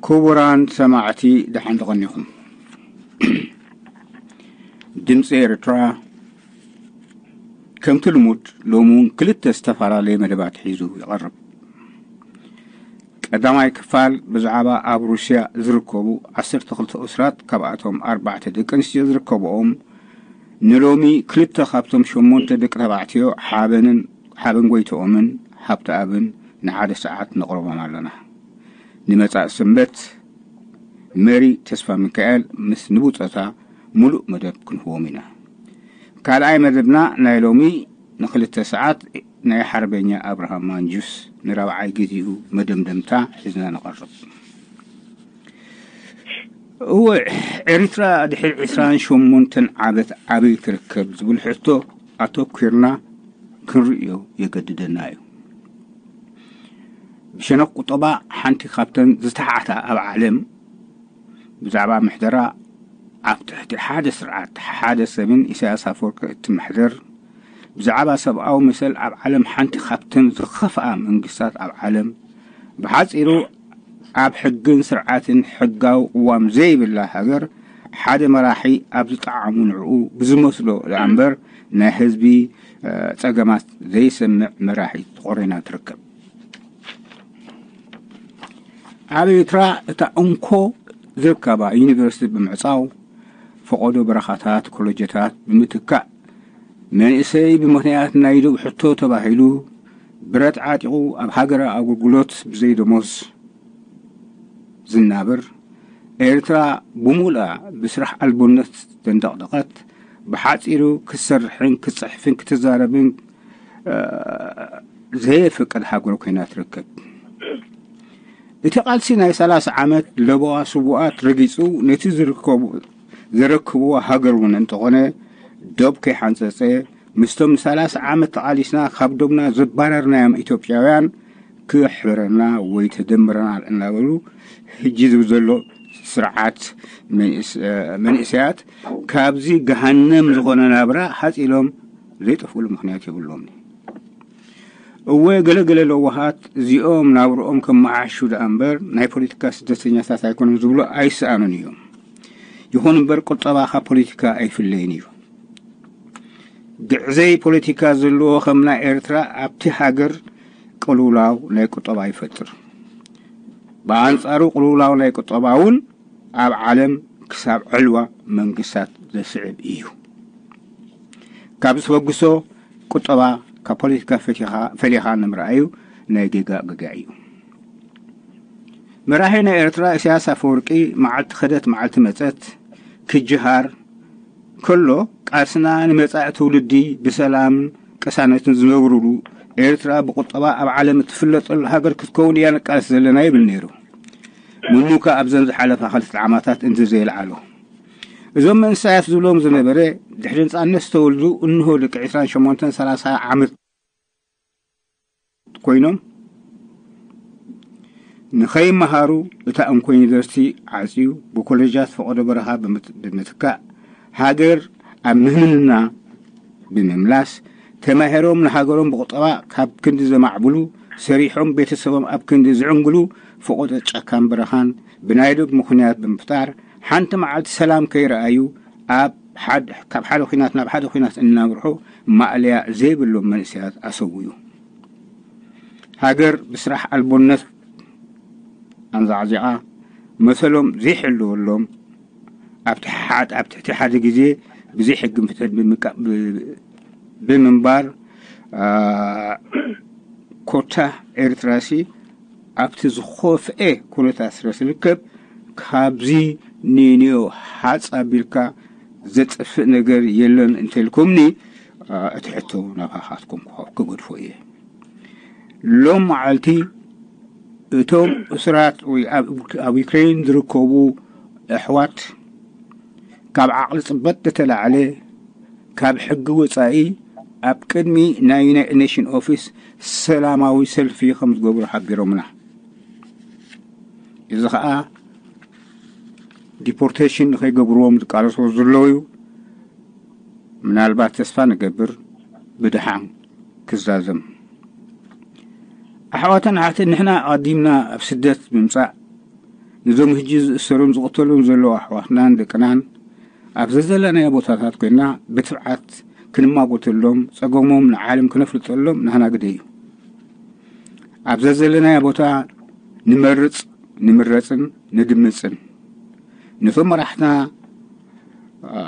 ክቡራን ሰማዕቲ፣ ደሓን ተቐኒኹም። ድምፂ ኤርትራ ከምቲ ልሙድ ሎሚ እውን ክልተ ዝተፈላለየ መደባት ሒዙ ይቐርብ። ቀዳማይ ክፋል ብዛዕባ ኣብ ሩስያ ዝርከቡ ዓሰርተ ክልተ እሱራት፣ ካብኣቶም ኣርባዕተ ደቂ ኣንስትዮ ዝርከብኦም፣ ንሎሚ ክልተ ካብቶም ሸሞንተ ደቂ ተባዕትዮ ሓበንን ሓበን ጎይትኦምን ሃብተኣብን ንሓደ ሰዓት ነቕርቦም ኣለና። ንመጻእ ሰንበት መሪ ተስፋ ሚካኤል ምስ ንቡጸታ ምሉእ መደብ ክንህቦም ኢና። ካልኣይ መደብና ናይ ሎሚ ንክልተ ሰዓት ናይ ሓርበኛ ኣብርሃም ማንጁስ ንራብዓይ ግዜኡ መደምደምታ ሒዝና ንቐርብ። እወ፣ ኤርትራ ድሕሪ ዕስራን ሸሞንተን ዓመት ኣበይ ትርከብ ዝብል ሕቶ ኣተኲርና ክንርእዮ የገድደና እዩ። ብሸነኽ ቁጠባ ሓንቲ ካብተን ዝተሓታ ኣብ ዓለም፣ ብዛዕባ ምሕደራ ኣብ ትሕቲ ሓደ ስርዓት ሓደ ሰብን ኢሳያስ ኣፈወርቂ እትምሕደር፣ ብዛዕባ ሰብኣዊ መሰል ኣብ ዓለም ሓንቲ ካብተን ዝኸፍኣ መንግስታት ኣብ ዓለም፣ ብሓጺሩ ኣብ ሕግን ስርዓትን ሕጋዊ ቅዋም ዘይብላ ሃገር፣ ሓደ መራሒ ኣብ ዝጠዓሙ ንዕኡ ብዝመስሎ ደኣ እምበር ናይ ህዝቢ፣ እ፣ ጸገማት ዘይሰምዕ መራሒ ተቖሪና ትርከብ። ኣብ ኤርትራ እታ እንኮ ዝርከባ ዩኒቨርሲቲ ብምዕጻው፣ ፈቐዶ በረኻታት፣ ኮለጀታት ብምትካእ፣ መንእሰይ ብምኽንያት ናይ ዶብ ሕቶ ተባሂሉ ብረት ዓጢቑ ኣብ ሃገራዊ ኣገልግሎት ብዘይ ደሞዝ ዝናብር፣ ኤርትራ ብሙሉኣ ብስራሕ ኣልቦነት ዘንደቕደቐት፣ ብሓጺሩ ክትሰርሕን ክትጽሕፍን ክትዛረብን፣ እ፣ ዘየፍቅድ ሃገር ኮይና ትርከብ። እቲ ቃልሲ ናይ ሰላሳ ዓመት ለበዋ ስዉኣት ረጊጹ፣ ነቲ ዝርከቡ-፣ ዘረክብዎ ሃገር እውን እንተኾነ፣ ዶብ ከይሓንጸጸ፣ ምስቶም ንሰላሳ ዓመት ተቓሊስና ካብ ዶብና ዘባረርናዮም ኢትዮጵያውያን ክሕብረና ወይ ተደምረና እናበሉ፣ ሕጂ ዝብ ዘሎ ስርዓት መንእስ-፣ መንእሰያት ካብዚ ገሃነም ዝኾነ ናብራ ሓጺሎም ዘይጠፍኡሉ ምኽንያት የብሎምን። እወ፣ ገለ ገለ ለዋሃት እዚኦም ናብርኦም ከመዓሹ ደኣ እምበር ናይ ፖለቲካ ስደተኛታት ኣይኮኑን ዝብሉ ኣይሰኣኑን እዮም። ይኹን እምበር ቁጠባ ካብ ፖለቲካ ኣይፍለይን እዩ። ግዕዘይ ፖለቲካ ዘለዎ ከም ናይ ኤርትራ ኣብቲ ሃገር ቅልውላው ናይ ቁጠባ ይፈጥር። ብኣንጻሩ ቅልውላው ናይ ቁጠባ እውን ኣብ ዓለም ክሳብ ዕልዋ መንግስታት ዘስዕብ እዩ። ካብ ዝተበግሶ ቁጠባ ካብ ፖለቲካ ፈቲኻ-፣ ፈሊኻ ንምርኣዩ ናይ ጌጋ ጌጋ እዩ። መራሒ ናይ ኤርትራ ኢሳያስ ኣፈወርቂ መዓልቲ ከደት መዓልቲ መጸት ክጅሃር ከሎ፣ ቃልስና ንመጻኢ ትውልዲ ብሰላምን ቅሳነትን ዝነብሩሉ ኤርትራ ብቁጠባ ኣብ ዓለም እትፍለጠሉ ሃገር ክትከውን እያ ንቃለስ ዘለና ይብል ነይሩ። ምኑ ከ ኣብዘን ዝሓለፋ ክልተ ዓመታት እንተ ዘየልዓሎ? እዞም መንእሰያት ዝብሎም ዝነበረ፣ ድሕሪ ነጻነት ዝተወልዱ እንሆ ደቂ ዕስራን ሸሞንተን ሰላሳ ዓመት ኮይኖም ንኸይመሃሩ እታ እንኮ ዩኒቨርሲቲ ዓጽዩ ብኮሌጃት ፈቐዶ በረኻ ብምት-፣ ብምትካእ ሃገር ኣብ ምህምንና ብምምላስ ተማሂሮም ንሃገሮም ብቁጠባ ካብ ክንዲ ዘማዕብሉ ሰሪሖም ቤተሰቦም ኣብ ክንዲ ዝዕንግሉ ፈቐዶ ጫካን በረኻን ብናይ ዶብ ምኽንያት ብምፍጣር ሓንቲ መዓልቲ ሰላም ከይረኣዩ ኣብ ሓድ-፣ ካብ ሓደ ኲናት ናብ ሓደ ኲናት እናምርሑ ማእለያ ዘይብሎም መንእሰያት ኣሰውኡ። ሃገር ብስራሕ ኣልቦነት ኣንዛዕዚቓ፣ መሰሎም ዘይሕልወሎም፣ ኣብ ትሓት-፣ ኣብ ትሕቲ ሓደ ግዜ ብዘይ ሕግን ፍትሕን ብምቃ-፣ ብ-፣ ብምንባር፣ ኣ፣ ኮታ ኤርትራሲ ኣብቲ ዝኸፍኤ ኩነታት ስለ ዝርከብ፣ ካብዚ ንንዮ ሃጽ ኣቢልካ ዘጥፍእ ነገር የለን እንተልኩምኒ፣ ኣ፣ እቲ ሕቶ ናባኻትኩም ክገድፎ እየ። ሎም መዓልቲ እቶም እሱራት ወይ ኣብ፣ ኣብ ዩክሬን ዝርከቡ ኣሕዋት ካብ ዓቕሊ ጽበት ዝተላዕለ ካብ ሕጊ ወጻኢ ኣብ ቅድሚ ናይ ዩናይትድ ኔሽን ኦፊስ ሰላማዊ ሰልፊ ከም ዝገብሩ ሓቢሮምና። እዚ ኸኣ ዲፖርቴሽን ንኸይገብርዎም ዝቃለሱ ዘለዉ እዩ። ምናልባት ተስፋ ንገብር ብድሓን ክዛዘም። ኣሕዋትን ኣሓትን ንሕና ኣቐዲምና ኣብ ስደት ብምጻእ ነዞም ሕጂ ዝእሰሩን ዝቕተሉን ዘለዉ ኣሕዋትናን ደቅናን ኣብ ዘዘለናዮ ቦታታት ኮይንና ብትብዓት ክንማጎተሎም፣ ጸገሞም ንዓለም ክነፍልጠሎም ናህና ግደ እዩ። ኣብ ዘዘለናዮ ቦታ ንመርጽ፣ ንምረጽን ንድምጽን። ነቶም መራሕትና፣ አ፣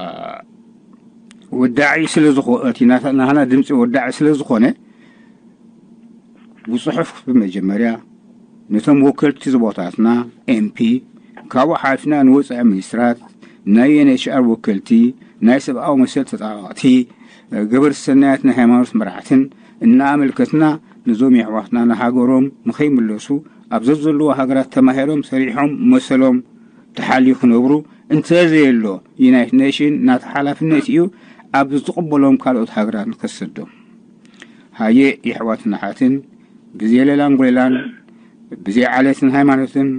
ወዳዒ ስለ ዝኾ-፣ እቲ ናታ-፣ ናህና ድምጺ ወዳዒ ስለ ዝኾነ፣ ብጽሑፍ ብመጀመርያ ነቶም ወከልቲ ዝቦታትና፣ ኤምፒ፣ ካብኡ ሓሊፍና ንወጻኢ ሚኒስትራት፣ ናይ ዩ ኤን ኤች ሲ ኣር ወከልቲ፣ ናይ ሰብኣዊ መሰል ተጣበቕቲ፣ ገበርቲ ሰናያት፣ ናይ ሃይማኖት መራሕትን እናኣመልከትና፣ ነዞም የሕዋትና ንሃገሮም ንኸይምለሱ ኣብ ዘዘለዎ ሃገራት ተማሂሮም ሰሪሖም መሰሎም ተሓልዩ ክነብሩ እንተዘየሎ፣ ዩናይትድ ኔሽን ናቲ ሓላፍነት እዩ ኣብ ዝቕበሎም ካልኦት ሃገራት ንኸሰዶም። ሃየ የሕዋትን ኣሓትን፣ ብዘይ ሌላን ጎይላን፣ ብዘይ ዓሌትን ሃይማኖትን፣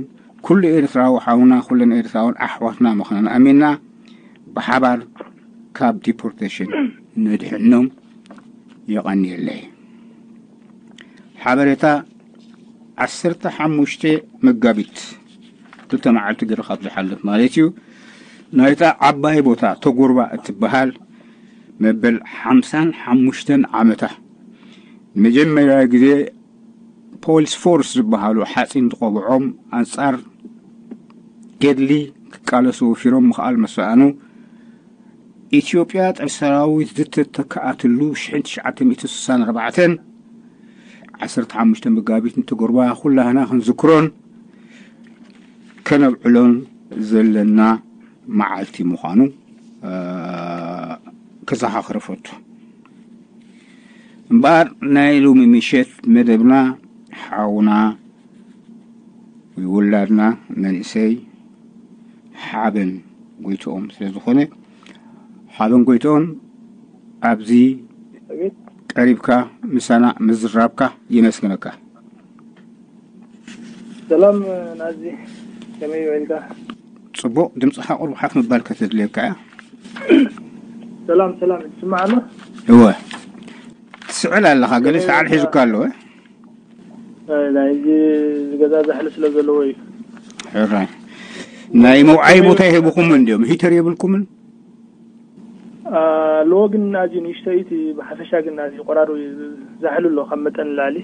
ኩሉ ኤርትራዊ ሓውና፣ ኩለን ኤርትራውን ኣሕዋትና ምዃነን ኣሚንና፣ ብሓባር ካብ ዲፖርቴሽን ነድሕኖም። የቐንየለይ። ሓበሬታ ዓሰርተ ሓሙሽተ መጋቢት፣ ክልተ መዓልቲ ገይሩ ካብ ዝሓልፍ ማለት እዩ፣ ናይታ ዓባይ ቦታ ተጎርባ እትበሃል መበል ሓምሳን ሓሙሽተን ዓመታ ንመጀመርያ ግዜ ፖሊስ ፎርስ ዝበሃሉ ሓፂን ዝቆብዖም ኣንጻር ገድሊ ክቃለሱ ወፊሮም ምኽኣል መሰኣኑ፣ ኢትዮጵያ ጥር ሰራዊት ዝተተክኣትሉ ሽሕን ትሽዓተ ሚእቲ ስሳን ኣርባዕተን፣ ዓሰርተ ሓሙሽተ መጋቢት ንተጎርባ ኩላህና ክንዝክሮን ከነብዕሎን ዘለና መዓልቲ ምዃኑ፣ እ፣ ክዘኻኽር እፈቱ። እምበኣር ናይ ሎሚ ምሸት መደብና ሓውና ወይ ውላድና መንእሰይ ሓበን ጎይትኦም ስለ ዝኾነ፣ ሓበን ጎይትኦም ኣብዚ ኣቤት። ቀሪብካ ምሳና ምዝራብካ የመስግነካ። ሰላም ናዚ፣ ከመይ ውዒልካ? ጽቡቕ፣ ድምጽኻ ቁሩብ ሓፍ ምባል ከተድልየካ እያ። ሰላም፣ ሰላም፣ ትስማዕ ኣሎ? እወ። ትስዕል ኣለኻ፣ ገለ ከመይ ሰዓል ውዒልካ? ሒዙካ ኣሎ፣ እ? እ፣ ናይ እዚ ገዛ ዛሕሊ ስለ ዘለዎ እዩ። ሕራይ። ናይ መውዓይ ቦታ ይህብኹምን እንድዮም፣ ሂተር የብልኩምን? ኣለዎ፣ ግን ኣዝዩ ንእሽቶ እዩ። እቲ ብሓፈሻ ግን ኣዝዩ ቆራሩ እዩ። ዛሕሉ ኣሎ ካብ መጠን ንላዕሊ።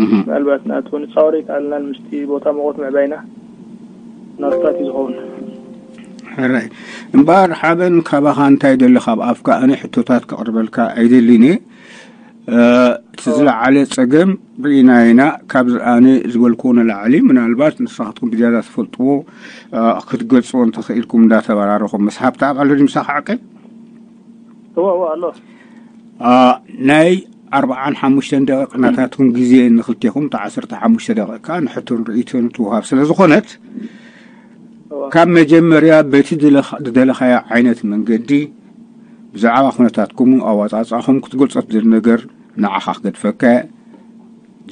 እህ። ምናልባት ናቱ ንጻወሮ ይከኣልናን ምስቲ ቦታ ሙቐት ምዕባይና ናፍጣት እዩ ዝኸውን። ሕራይ። እምበኣር ሓበን ካባኻ እንታይ ደሊ ካብ ኣፍካ ኣነ ሕቶታት ከቕርበልካ ኣይደልን እየ። እ፣ እቲ ዝለዓለ ጸገም ርኢና ኢና። ካብዚ ኣነ ዝበልክዎ ንላዕሊ ምናልባት ንስኻትኩም ብዝያዳ ትፈልጥዎ፣ እ፣ ክትገልጽዎ እንተኽኢልኩም እንዳተበራረኹም። ምስ ሃብተኣብ ኣሎ ድዩ ምሳኻ ዕቅብ? እወ፣ እወ፣ ኣሎ። እ፣ ናይ ኣርብዓን ሓሙሽተን ደቂቕ ናታትኩም ግዜ ንኽልቴኹም፣ እታ ዓሰርተ ሓሙሽተ ደቂቕ ከኣ ንሕቶን ርእይቶን ትወሃብ ስለ ዝኾነት፣ እወ። ካብ መጀመርያ በቲ ዝለኻ-፣ ዝደለኻዮ ዓይነት መንገዲ ብዛዕባ ኩነታትኩም ኣወጻጽኣኹም ክትገልጾ ትደሊ ነገር ንዓኻ ክገድፈካ እየ።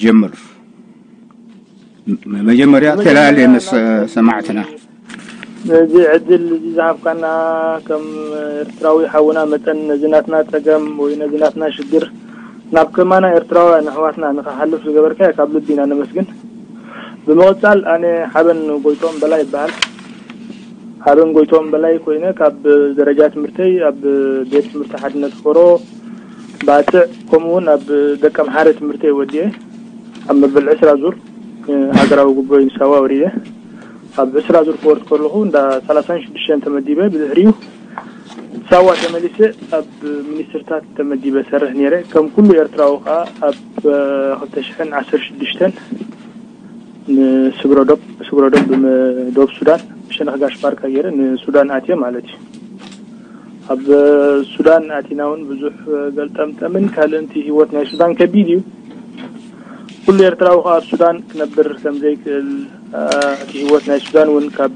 ጀምር። ም-፣ መጀመርያ መጀመርያ ተላለየ ምስ ናብ ሰማዕትና። ነዚ ዕድል እዚ ዝሃብካና ከም ኤርትራዊ ሓውና መጠን ነዚ ናትና ጸገም ወይ ነዚ ናትና ሽግር ናብ ከማና ኤርትራውያን ኣሕዋትና ንኽሓልፍ ዝገበርካዮ ካብ ልቢ ኢና ነመስግን። ብምቕጻል ኣነ ሓበን ጎይቶም በላይ ይበሃል። ሓበን ጎይቶም በላይ ኮይነ ካብ ደረጃ ትምህርተይ ኣብ ቤት ትምህርቲ ሓድነት ኮሮ ባጽዕ ከምኡ እውን ኣብ ደቀምሓረ ትምህርተይ ወዲኤ ኣብ መበል ዕስራ ዙር ሃገራዊ ጉቦ ይንሳዋ ወሪደ። ኣብ ዕስራ ዙር ክወርድ ከለኹ እንዳ ሰላሳን ሽዱሽተን ተመዲበ። ብድሕሪኡ ሳዋ ተመሊሰ ኣብ ሚኒስትርታት ተመዲበ ሰርሕ ነይረ። ከም ኩሉ ኤርትራዊ ከኣ ኣብ ክልተ ሽሕን ዓሰርተ ሽዱሽተን ንስግረዶብ፣ ስግረዶብ ብመ-፣ ዶብ ሱዳን ብሸነኽ ጋሽ ባርካ ገይረ ንሱዳን ኣትየ ማለት እዩ። ኣብ ሱዳን ኣቲና እውን ብዙሕ ገልጠምጠምን ካልእን፣ እቲ ህይወት ናይ ሱዳን ከቢድ እዩ። ኩሉ ኤርትራዊ ከኣ ኣብ ሱዳን ክነብር ከም ዘይክእል፣ እ፣ እቲ ህይወት ናይ ሱዳን እውን ካብ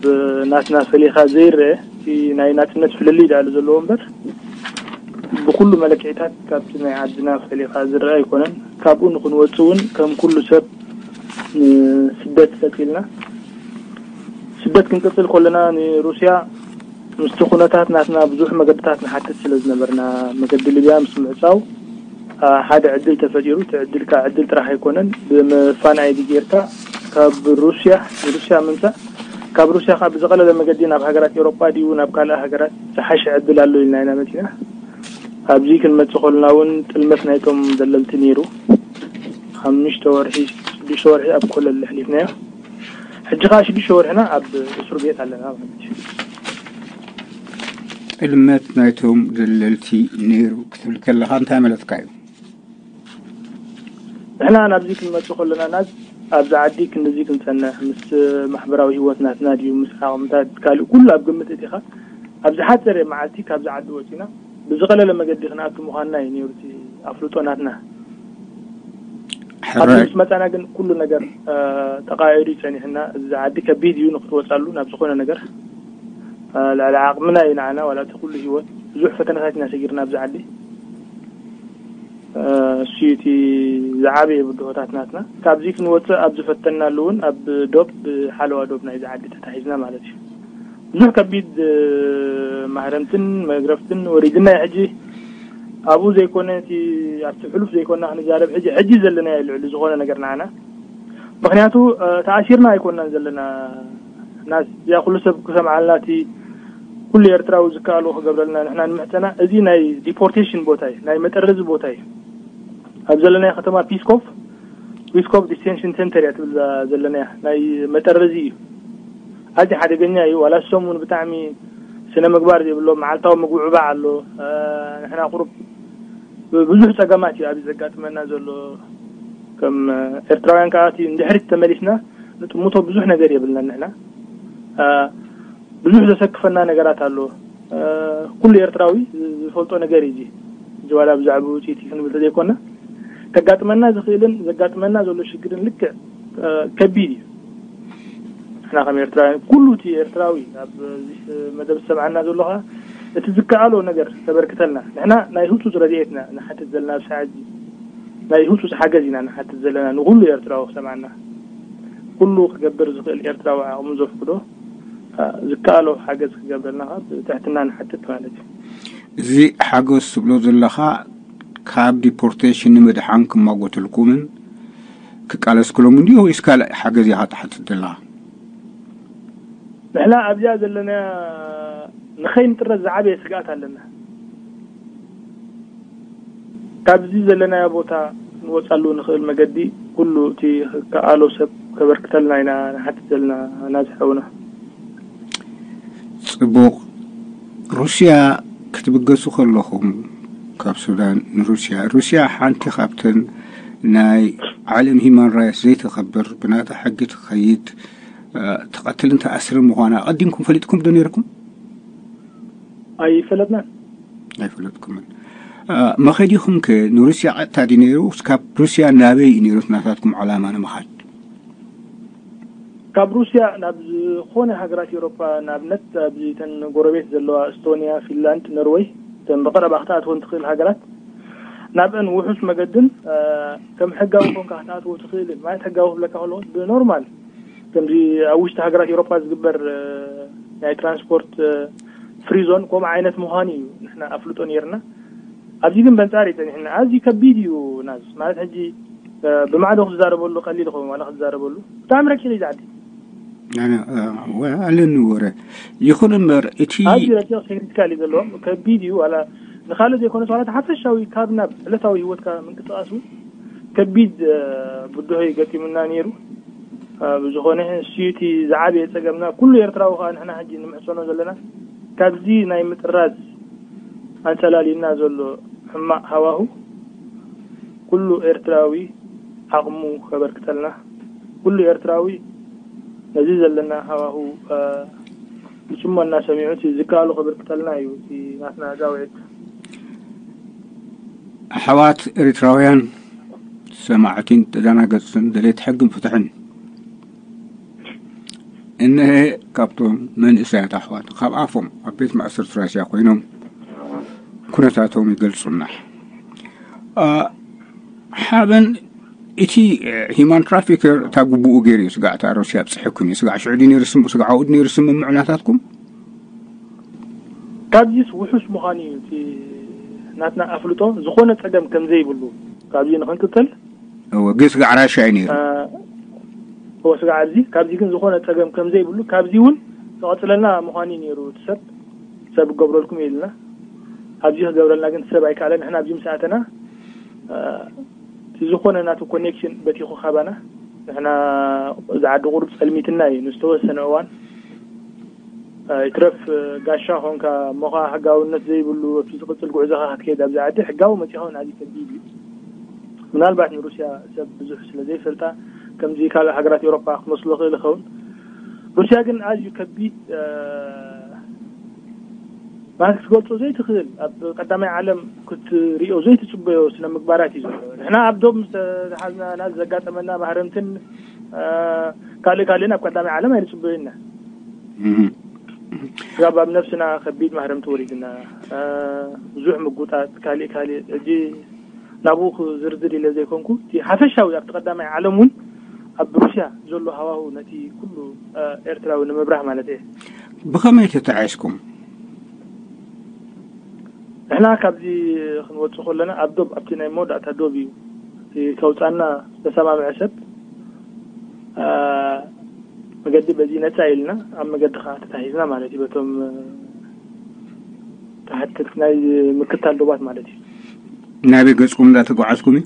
ናትና ፈሊኻ ዘይረአ፣ እቲ ናይ ናጽነት ፍልልይ ደኣ ኣሎ ዘለዎ እምበር፣ ብኩሉ መለክዒታት ካብቲ ናይ ዓድና ፈሊኻ ዝረአ ኣይኮነን። ካብኡ ንኽንወጽእ እውን ከም ኩሉ ሰብ ንስደት ቀጺልና። ስደት ክንቅጽል ከለና ንሩስያ ምስቲ ኩነታት ናትና ብዙሕ መገድታት ንሓትት ስለ ዝነበርና፣ መገዲ ሊብያ ምስ ምዕጻው፣ አ፣ ሓደ ዕድል ተፈጢሩ። እቲ ዕድል ከኣ ዕድል ጥራሕ ኣይኮነን፣ ብመፋን ኣይዲ ጌርካ ካብ ሩስያ፣ ንሩስያ ምምጻእ ካብ ሩስያ ካብ ዝቐለለ መገዲ ናብ ሃገራት ኤውሮጳ ድዩ ናብ ካልእ ሃገራት ዝሓሸ ዕድል ኣሎ ኢልና ኢና መጺና። ኣብዚ ክንመጽእ ከለና እውን ጥልመት ናይቶም ደለልቲ ነይሩ። ሓሙሽተ ወርሒ፣ ሽዱሽተ ወርሒ ኣብ ኮለል ኣሕሊፍናዮ። ሕጂ ከኣ ሽዱሽተ ወርሕና ኣብ እስር ቤት ኣለና ማለት እዩ። ጥልመት ናይቶም ደለልቲ ነይሩ ክትብል ከለኻ እንታይ ማለትካ እዩ? ንሕና ናብዚ ክንመጽእ ከለና ናዝ ኣብዚ ዓዲ ክንድዚ ክንጸንሕ ምስ ማሕበራዊ ህይወት ናትና ድዩ ምስ ዓቕምታት ካልእ ኩሉ ኣብ ግምት እቲኻ ኣብ ዝሓጸረ መዓልቲ ካብዚ ዓዲ ወጺና ብዝቐለለ መገዲ ክንኣቱ ምዃንና እዩ ነይሩ እቲ ኣፍልጦ ናትና። ኣብዚ ሕራይ ምስ መጻና ግን ኩሉ ነገር እ፣ ተቃይሩ እዩ ጸኒሕና። እዚ ዓዲ ከቢድ እዩ ንክትወጻሉ ናብ ዝኾነ ነገር እ፣ ልዕሊ ዓቕምና እዩ ንዓና ዋላ እቲ ኩሉ ህይወት ብዙሕ ፈተነታት ኢና ሰጊርና ኣብዚ ዓዲ። እሱ እቲ ዝዓበየ ብድሆታት ናትና። ካብዚ ክንወፅእ ኣብ ዝፈተናሉ እውን ኣብ ዶብ ብሓለዋ ዶብ ናይዚ ዓዲ ተታሒዝና ማለት እዩ። ብዙሕ ከቢድ ማህረምትን መግረፍትን ወሪድና እዩ። ሕጂ ኣብኡ ዘይኮነ እቲ ኣብቲ ሕሉፍ ዘይኮና ክንዛረብ ሕጂ ሕጂ ዘለናዮ ልዕሊ ዝኾነ ነገር ንዓና። ምክንያቱ ተኣሲርና ኣይኮናን ዘለና። ናስ እዚኣ ኩሉ ሰብ ክሰምዓልና እቲ ኩሉ ኤርትራዊ ዝከኣሎ ክገብረልና ንሕና ንምሕፀና። እዚ ናይ ዲፖርቴሽን ቦታ እዩ፣ ናይ መጠረዚ ቦታ እዩ። ኣብ ዘለናዮ ከተማ ፒስኮፍ፣ ፒስኮፍ ዲስቴንሽን ሴንተር እያ ትብል ዘለናያ። ናይ መጠረዚ እዩ። ኣዚ ሓደገኛ እዩ። ዋላ ሰሙን ብጣዕሚ ስነ ምግባር ዘይብሎ መዓልታዊ ምግቢ ዕባዕ ኣሎ። ንሕና ቁሩብ ብዙሕ ፀገማት እዩ ኣብዚ ዘጋጥመና ዘሎ። ከም ኤርትራውያን ከዓ እቲ ንድሕሪት ተመሊስና ንጥምቶ ብዙሕ ነገር የብልናን ንሕና። ብዙሕ ዘሰክፈና ነገራት ኣሎ። ኩሉ ኤርትራዊ ዝፈልጦ ነገር እዩ። እዚ ዋላ ብዛዕባ ውፅኢት ክንብል ተዘይኮና ከጋጥመና ዝኽእልን ዘጋጥመና ዘሎ ሽግርን ልክዕ ከቢድ እዩ። ንሕና ከም ኤርትራውያን ኩሉ እቲ ኤርትራዊ ኣብዚ መደብ ዝሰምዓና ዘሎ ከዓ እቲ ዝከኣሎ ነገር ተበርክተልና። ንሕና ናይ ህፁፅ ረድኤትና ንሓትት ዘለና ኣብዚ ሰዓት እዚ ናይ ህፁፅ ሓገዝ ኢና ንሓትት ዘለና ንኩሉ ኤርትራዊ ክሰምዓና። ኩሉ ክገብር ዝኽእል ኤርትራዊ ዓቕሙ ዘፍቅዶ ዝከኣሎ ሓገዝ ክገብረልና ከዓ ብትሕትና ንሓትት ማለት እዩ። እዚ ሓገዝ ትብሎ ዘለኻ ካብ ዲፖርቴሽን ንምድሓን ክማጎትልኩምን ክቃለስክሎምን ድዩ ወይስ ካልእ ሓገዝ ኢኻ ትሓትት ዘለኻ? ንሕና ኣብዚኣ ዘለና ንኸይንጥረዝ ዝዓበየ ስግኣት ኣለና። ካብዚ ዘለናዮ ቦታ ክንወፃሉ ንኽእል መገዲ ኩሉ እቲ ዝከኣሎ ሰብ ከበርክተልና ኢና ንሓትት ዘለና ናዚ ሓውና። ፅቡቕ። ሩስያ ክትብገሱ ከለኹም ካብ ሱዳን ንሩስያ፣ ሩስያ ሓንቲ ካብተን ናይ ዓለም ሂማን ራይትስ ዘይተኸብር ብናታ ሕጊ ትኸይድ ትቐትልን ትኣስርን ምዃና ኣቐዲምኩም ፈሊጥኩም ዶ ነይርኩም? ኣይፈለጥናን። ኣይፈለጥኩምን። መኸዲኹም ከ ንሩስያ ቀጥታ ድዩ ነይሩ? ካብ ሩስያ ናበይ እዩ ነይሩ ናታትኩም ዕላማ ንምኻድ? ካብ ሩስያ ናብ ዝኾነ ሃገራት ኤውሮፓ ንኣብነት ኣብዚ ተን ጎረቤት ዘለዋ እስቶኒያ፣ ፊንላንድ፣ ኖርወይ ተን ብቐረባ ክትኣትወን ትኽእል ሃገራት ናብአን ውሑስ መገድን ከም ሕጋዊ ኮንካ ክትኣትዎ ትኽእልን ማለት ሕጋዊ ክብለካ ከለዎ ብኖርማል ከምዚ ኣብ ውሽጢ ሃገራት ኤውሮፓ ዝግበር ናይ ትራንስፖርት ፍሪ ዞን ከምኡ ዓይነት ምዃኑ እዩ ንሕና ኣፍልጦ ነይርና። ኣብዚ ግን በንጻር እዩ ጸኒሕና። ኣዝዩ ከቢድ እዩ ናዝ ማለት ሕጂ ብማዕዶ ክትዛረበሉ ቀሊል ይኸውን ዋላ ክትዛረበሉ ብጣዕሚ ረቂቕ እዩ ዝዓዲ። ኣለኒ ወረ ይኹን እምበር እቲ ኣዝዩ ረቂቕ ቴክኒካል እዩ ዘለዎ ከቢድ እዩ ዋላ ንኻልእ ዘይኮነስ ዋላ ሓፈሻዊ ካብ ናብ ዕለታዊ ህይወትካ ምንቅስቃስ እውን ከቢድ ብድሆ ገጢሙና ነይሩ። ብዝኾነ እሱ እቲ ዝዓበየ ጸገምና ኩሉ ኤርትራዊ ከዓ ንሕና ሕጂ ንምሕጸኖ ዘለና ካብዚ ናይ ምጥራዝ ኣንጸላልዩና ዘሎ ሕማቕ ሃዋሁ ኩሉ ኤርትራዊ ዓቕሙ ከበርክተልና ኩሉ ኤርትራዊ ነዚ ዘለና ሃዋሁ ብጽሞና ሰሚዑ እቲ ዝከኣሉ ከበርክተልና እዩ እቲ ናትና ጻውዒት። ኣሕዋት ኤርትራውያን ሰማዕቲን ተደናገጽትን ደለይቲ ሕግን ፍትሕን እነሀ ካብቶም መንእሰያት ኣሕዋት ካብ ኣፎም ኣብ ቤት ማእሰርቲ ራሽያ ኮይኖም ኩነታቶም ይገልጹና። ሓበን እቲ ሂማን ትራፊከር እታ ግቡኡ ገይሩ እዩ ስጋዕ እታ ሩስያ ኣብፅሐኩም እዩ ስጋዕ ሽዑ ድዩ ነይሩ ስምምዕ ስጋዕ ኣብኡ ድዩ ነይሩ ስምምዕ ናታትኩም? ካብዚስ ውሑስ ምዃኑ እዩ እቲ ናትና ኣፍልጦ ዝኾነ ፀገም ከም ዘይብሉ ካብዚ ንክንቅፅል እወ ግን ስጋዕ ራሽያ እዩ ነይሩ። ወስጋዕ ኣብዚ ካብዚ ግን ዝኾነ ጸገም ከም ዘይብሉ፣ ካብዚ እውን ዝቐጽለልና ምዃኑ እዩ ነይሩ። እቲ ሰብ ሰብ ክገብረልኩም እዩ ኢልና፣ ኣብዚ ክገብረልና ግን እቲ ሰብ ኣይከኣለን። ንሕና ኣብዚ ምስ ኣተና፣ እ፣ እቲ ዝኾነ ናቱ ኮኔክሽን በቲኹ ካባና፣ ንሕና እዚ ዓዲ ቁሩብ ጸልሚትና እዩ ንዝተወሰነ እዋን። እ፣ ይትረፍ፣ እ፣ ጋሻ ኾንካ እሞ ኸዓ ሕጋውነት ዘይብሉ ኣብቲ ዝቕጽል ጉዕዞኻ ክትከይድ ኣብዚ ዓዲ ሕጋዊ መጺኻ እውን ኣዝዩ ከቢድ እዩ። ምናልባት ንሩስያ ሰብ ብዙሕ ስለ ዘይፈልጣ፣ ከምዚ ካልእ ሃገራት ኤውሮጳ ክመስሎ ይኽእል ይኸውን። ሩስያ ግን ኣዝዩ ከቢድ፣ እ፣ ማለት ክትገልጾ ዘይትኽእል፣ ኣብ ቀዳማይ ዓለም ክትሪኦ ዘይትጽበዮ ስነ ምግባራት እዩ ዘሎ። ንሕና ኣብ ዶብ ምስ ተሓዝና፣ ና ዘጋጠመና ማህረምትን፣ እ፣ ካልእ ካልእን ኣብ ቀዳማይ ዓለም ኣይንጽበዮ ኢና። እህ። ስጋብ ኣብ ነብስና ከቢድ ማህረምቲ ወሪድና፣ እ፣ ብዙሕ ምጉጣጥ፣ ካልእ ካልእ። ሕጂ ናብኡ ክዝርዝር ኢለ ዘይኮንኩ፣ እቲ ሓፈሻዊ ኣብቲ ቀዳማይ ዓለም እውን ኣብ ሩስያ ዘሎ ሃዋሁ ነቲ ኩሉ፣ እ፣ ኤርትራዊ ንምብራህ ማለት እየ። ብኸመይ ተተዓስኩም? ንሕና ካብዚ ክንወጽእ ከለና ኣብ ዶብ፣ ኣብቲ ናይ መወዳእታ ዶብ እዩ እቲ ከውጻና ዝተሰማምዐ ሰብ። እ፣ መገዲ በዚ ነጻ ኢልና ኣብ መገዲ ከዓ ተታሒዝና ማለት እዩ። በቶም፣ እ፣ ተሓተት ናይ ምክታል ዶባት ማለት እዩ። ናበይ ገጽኩም እንዳተጓዓዝኩም እዩ?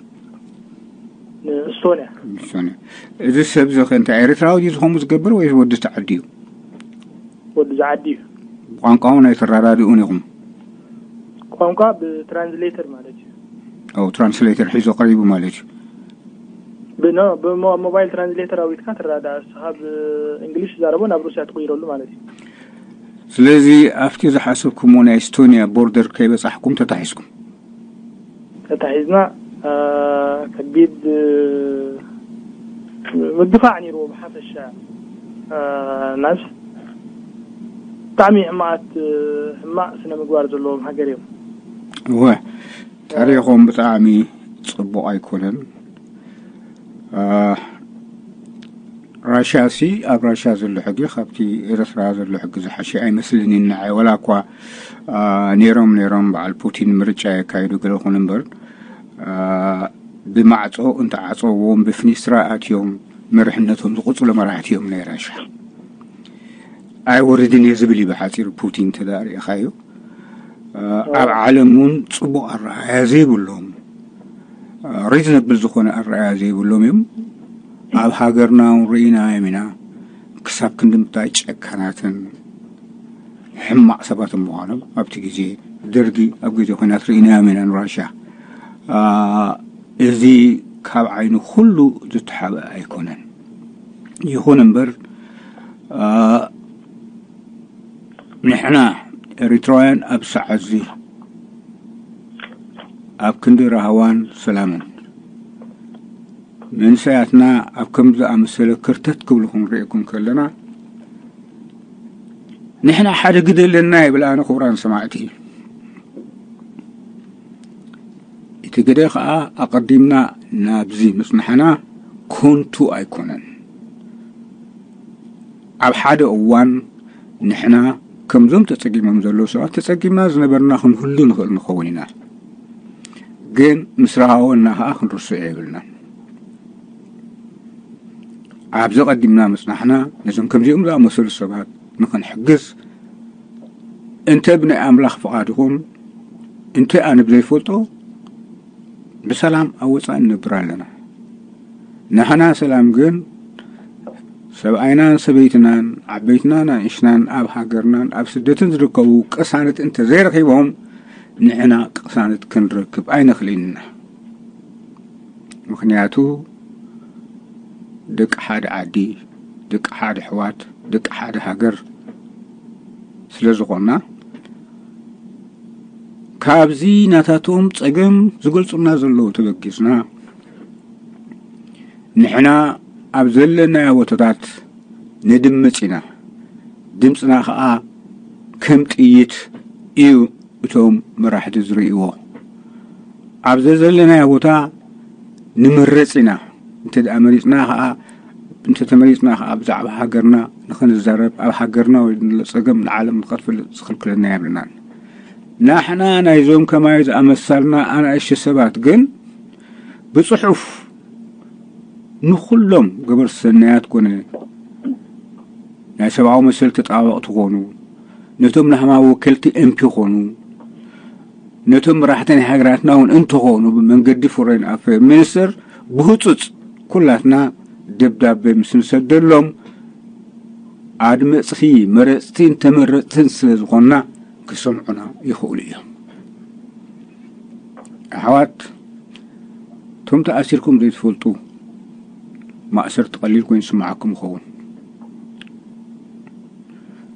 ንእስቶንያ። እሶነ። እዚ ሰብ እዚ ኸ እንታይ ኤርትራዊ ድዩ ዝኾኑ ዝገብር ወይስ ወዲ እቲ ዓዲ እዩ? ወዲ እዚ ዓዲ እዩ። ቋንቋ እውን ኣይተረዳድኡን ኢኹም? ቋንቋ ብትራንስሌተር ማለት እዩ። ኦ፣ ትራንስሌተር ሒዞ ቀሪቡ ማለት እዩ። ብኖ ብሞባይል ትራንስሌተር ኣዊትካ ትረዳዳእ። እስኻ ብእንግሊሽ ዛረቦ ናብ ሩስያ ትቕይረሉ ማለት እዩ። ስለዚ ኣብቲ ዝሓሰብኩምዎ ናይ ኤስቶንያ ቦርደር ከይበጻሕኩም ተታሒዝኩም? ተታሒዝና፣ እ፣ ከቢድ፣ እ፣ ምግፋዕ ነይርዎ ብሓፈሻ። እ፣ ናስ ብጣዕሚ ሕማቓት፣ እ፣ ሕማቕ ስነ ምግባር ዘለዎም ሃገር እዮም። እወ፣ ታሪኾም ብጣዕሚ ጽቡቕ ኣይኮነን። እ፣ ራሽያ ሲ ኣብ ራሽያ ዘሎ ሕጊ ካብቲ ኤርትራ ዘሎ ሕጊ ዝሓሸ ኣይመስልን እዩ ንዓይ። ወላ እኳ፣ እ፣ ነይሮም ነይሮም በዓል ፑቲን ምርጫ የካይዱ ገለ ይኹን እምበር፣ እ፣ ብማዕጾ እንተዓጸዎም ብፍኒስትራ ኣትዮም መርሕነቶም ዝቕጽሉ መራሕቲ እዮም ናይ ራሽያ። ኣይወርድን እየ ዝብል እዩ ብሓጺሩ ፑቲን እንተ ደኣ ርኢኻዮ። እ፣ ኣብ ዓለም እውን ጽቡቕ ኣረኣእያ ዘይብሎም፣ እ፣ ሪዝነብል ዝኾነ ኣረኣእያ ዘይብሎም እዮም። ኣብ ሃገርና እውን ርኢናዮም ኢና። ክሳብ ክንዲ ምንታይ ጨካናትን ሕማቕ ሰባትን ምዃኖም ኣብቲ ግዜ ደርጊ ኣብ ግዜ ኲናት ርኢናዮም ኢና ንራሽያ። እ፣ እዚ ካብ ዓይኒ ኩሉ ዝተሓብአ ኣይኮነን። ይኹን እምበር፣ እ፣ ንሕና ኤሪትራውያን ኣብ ሰዓት እዚ ኣብ ክንዲ ራህዋን ሰላምን መንእሰያትና ኣብ ከምዚ ዝኣመሰለ ክርተት ክብሉ ክንሪኤኩም ከለና፣ ንሕና ሓደ ግደ ኣለና ይብል። ኣነ ክቡራን ሰማዕቲ፣ እቲ ግደ ኸኣ ኣቐዲምና ናብዚ ምጽናሕና ኮንቱ ኣይኮነን። ኣብ ሓደ እዋን ንሕና ከምዞም ተጸጊሞም ዘለዉ ሰባት ተጸጊምና ዝነበርና ክንህሉ ንኽእል ንኸውን ኢና። ግን ምስ ረሃወና ኸኣ ክንርስዖ የብልናን። ኣብዚ ቀዲምና ምጽናሕና ነዞም ከምዚኦም ዝኣመሰሉ ሰባት ንኽንሕግዝ፣ እንተ ብናይ ኣምላኽ ፍቓድ ይኹን እንተ ኣነ ብዘይፈልጦ ብሰላም ኣብ ወጻኢ ንነብር ኣለና። ንሕና ሰላም ግን ሰብኣይናን ሰበይትናን ዓበይትናን ኣንእሽናን ኣብ ሃገርናን ኣብ ስደትን ዝርከቡ ቅሳነት እንተዘይረኺቦም ንሕና ቅሳነት ክንረክብ ኣይንኽእልን ኢና። ምኽንያቱ ደቂ ሓደ ዓዲ፣ ደቂ ሓደ ኣሕዋት፣ ደቂ ሓደ ሃገር ስለ ዝኾንና፣ ካብዚ ናታቶም ጸገም ዝገልጹልና ዘለዉ ተበጊስና፣ ንሕና ኣብ ዘለናዮ ቦታታት ንድምጽ ኢና። ድምጽና ኸኣ ከም ጥይት እዩ እቶም መራሕቲ ዝርእይዎ። ኣብ ዘዘለናዮ ቦታ ንምረጽ ኢና። እንተ ደኣ መሪጽና ኸኣ፣ እንተ ተመሪጽና ኸኣ ብዛዕባ ሃገርና ንኽንዛረብ፣ ኣብ ሃገርና ወይ ዘሎ ጸገም ንዓለም ንኸፍልጥ ዝኽልክለና የብልናን። ንሕና ናይዞም ከማይ ዝኣመሳልና ኣናእሽቱ ሰባት ግን ብጽሑፍ ንኹሎም ገበርቲ ሰናያት ኮነ ናይ ሰብኣዊ መሰል ተጣበቕቲ ኮኑ፣ ነቶም ንህማም ወከልቲ ኤምፒ ኮኑ፣ ነቶም መራሕቲ ናይ ሃገራትና እውን እንተኾኑ ብመንገዲ ፎሬን ኣፌር ሚኒስተር ብህጹጽ ኩላትና ደብዳቤ ምስ ንሰደሎም ኣድመጽቲ መረጽትን ተመረጽትን ስለ ዝኾንና ክሰምዑና ይኽእሉ እዮም። ኣሕዋት፣ እቶም ተኣሲርኩም ዘይትፈልጡ ማእሰርቲ ቀሊል ኮይኑ ዝስምዓኩም ይኸውን።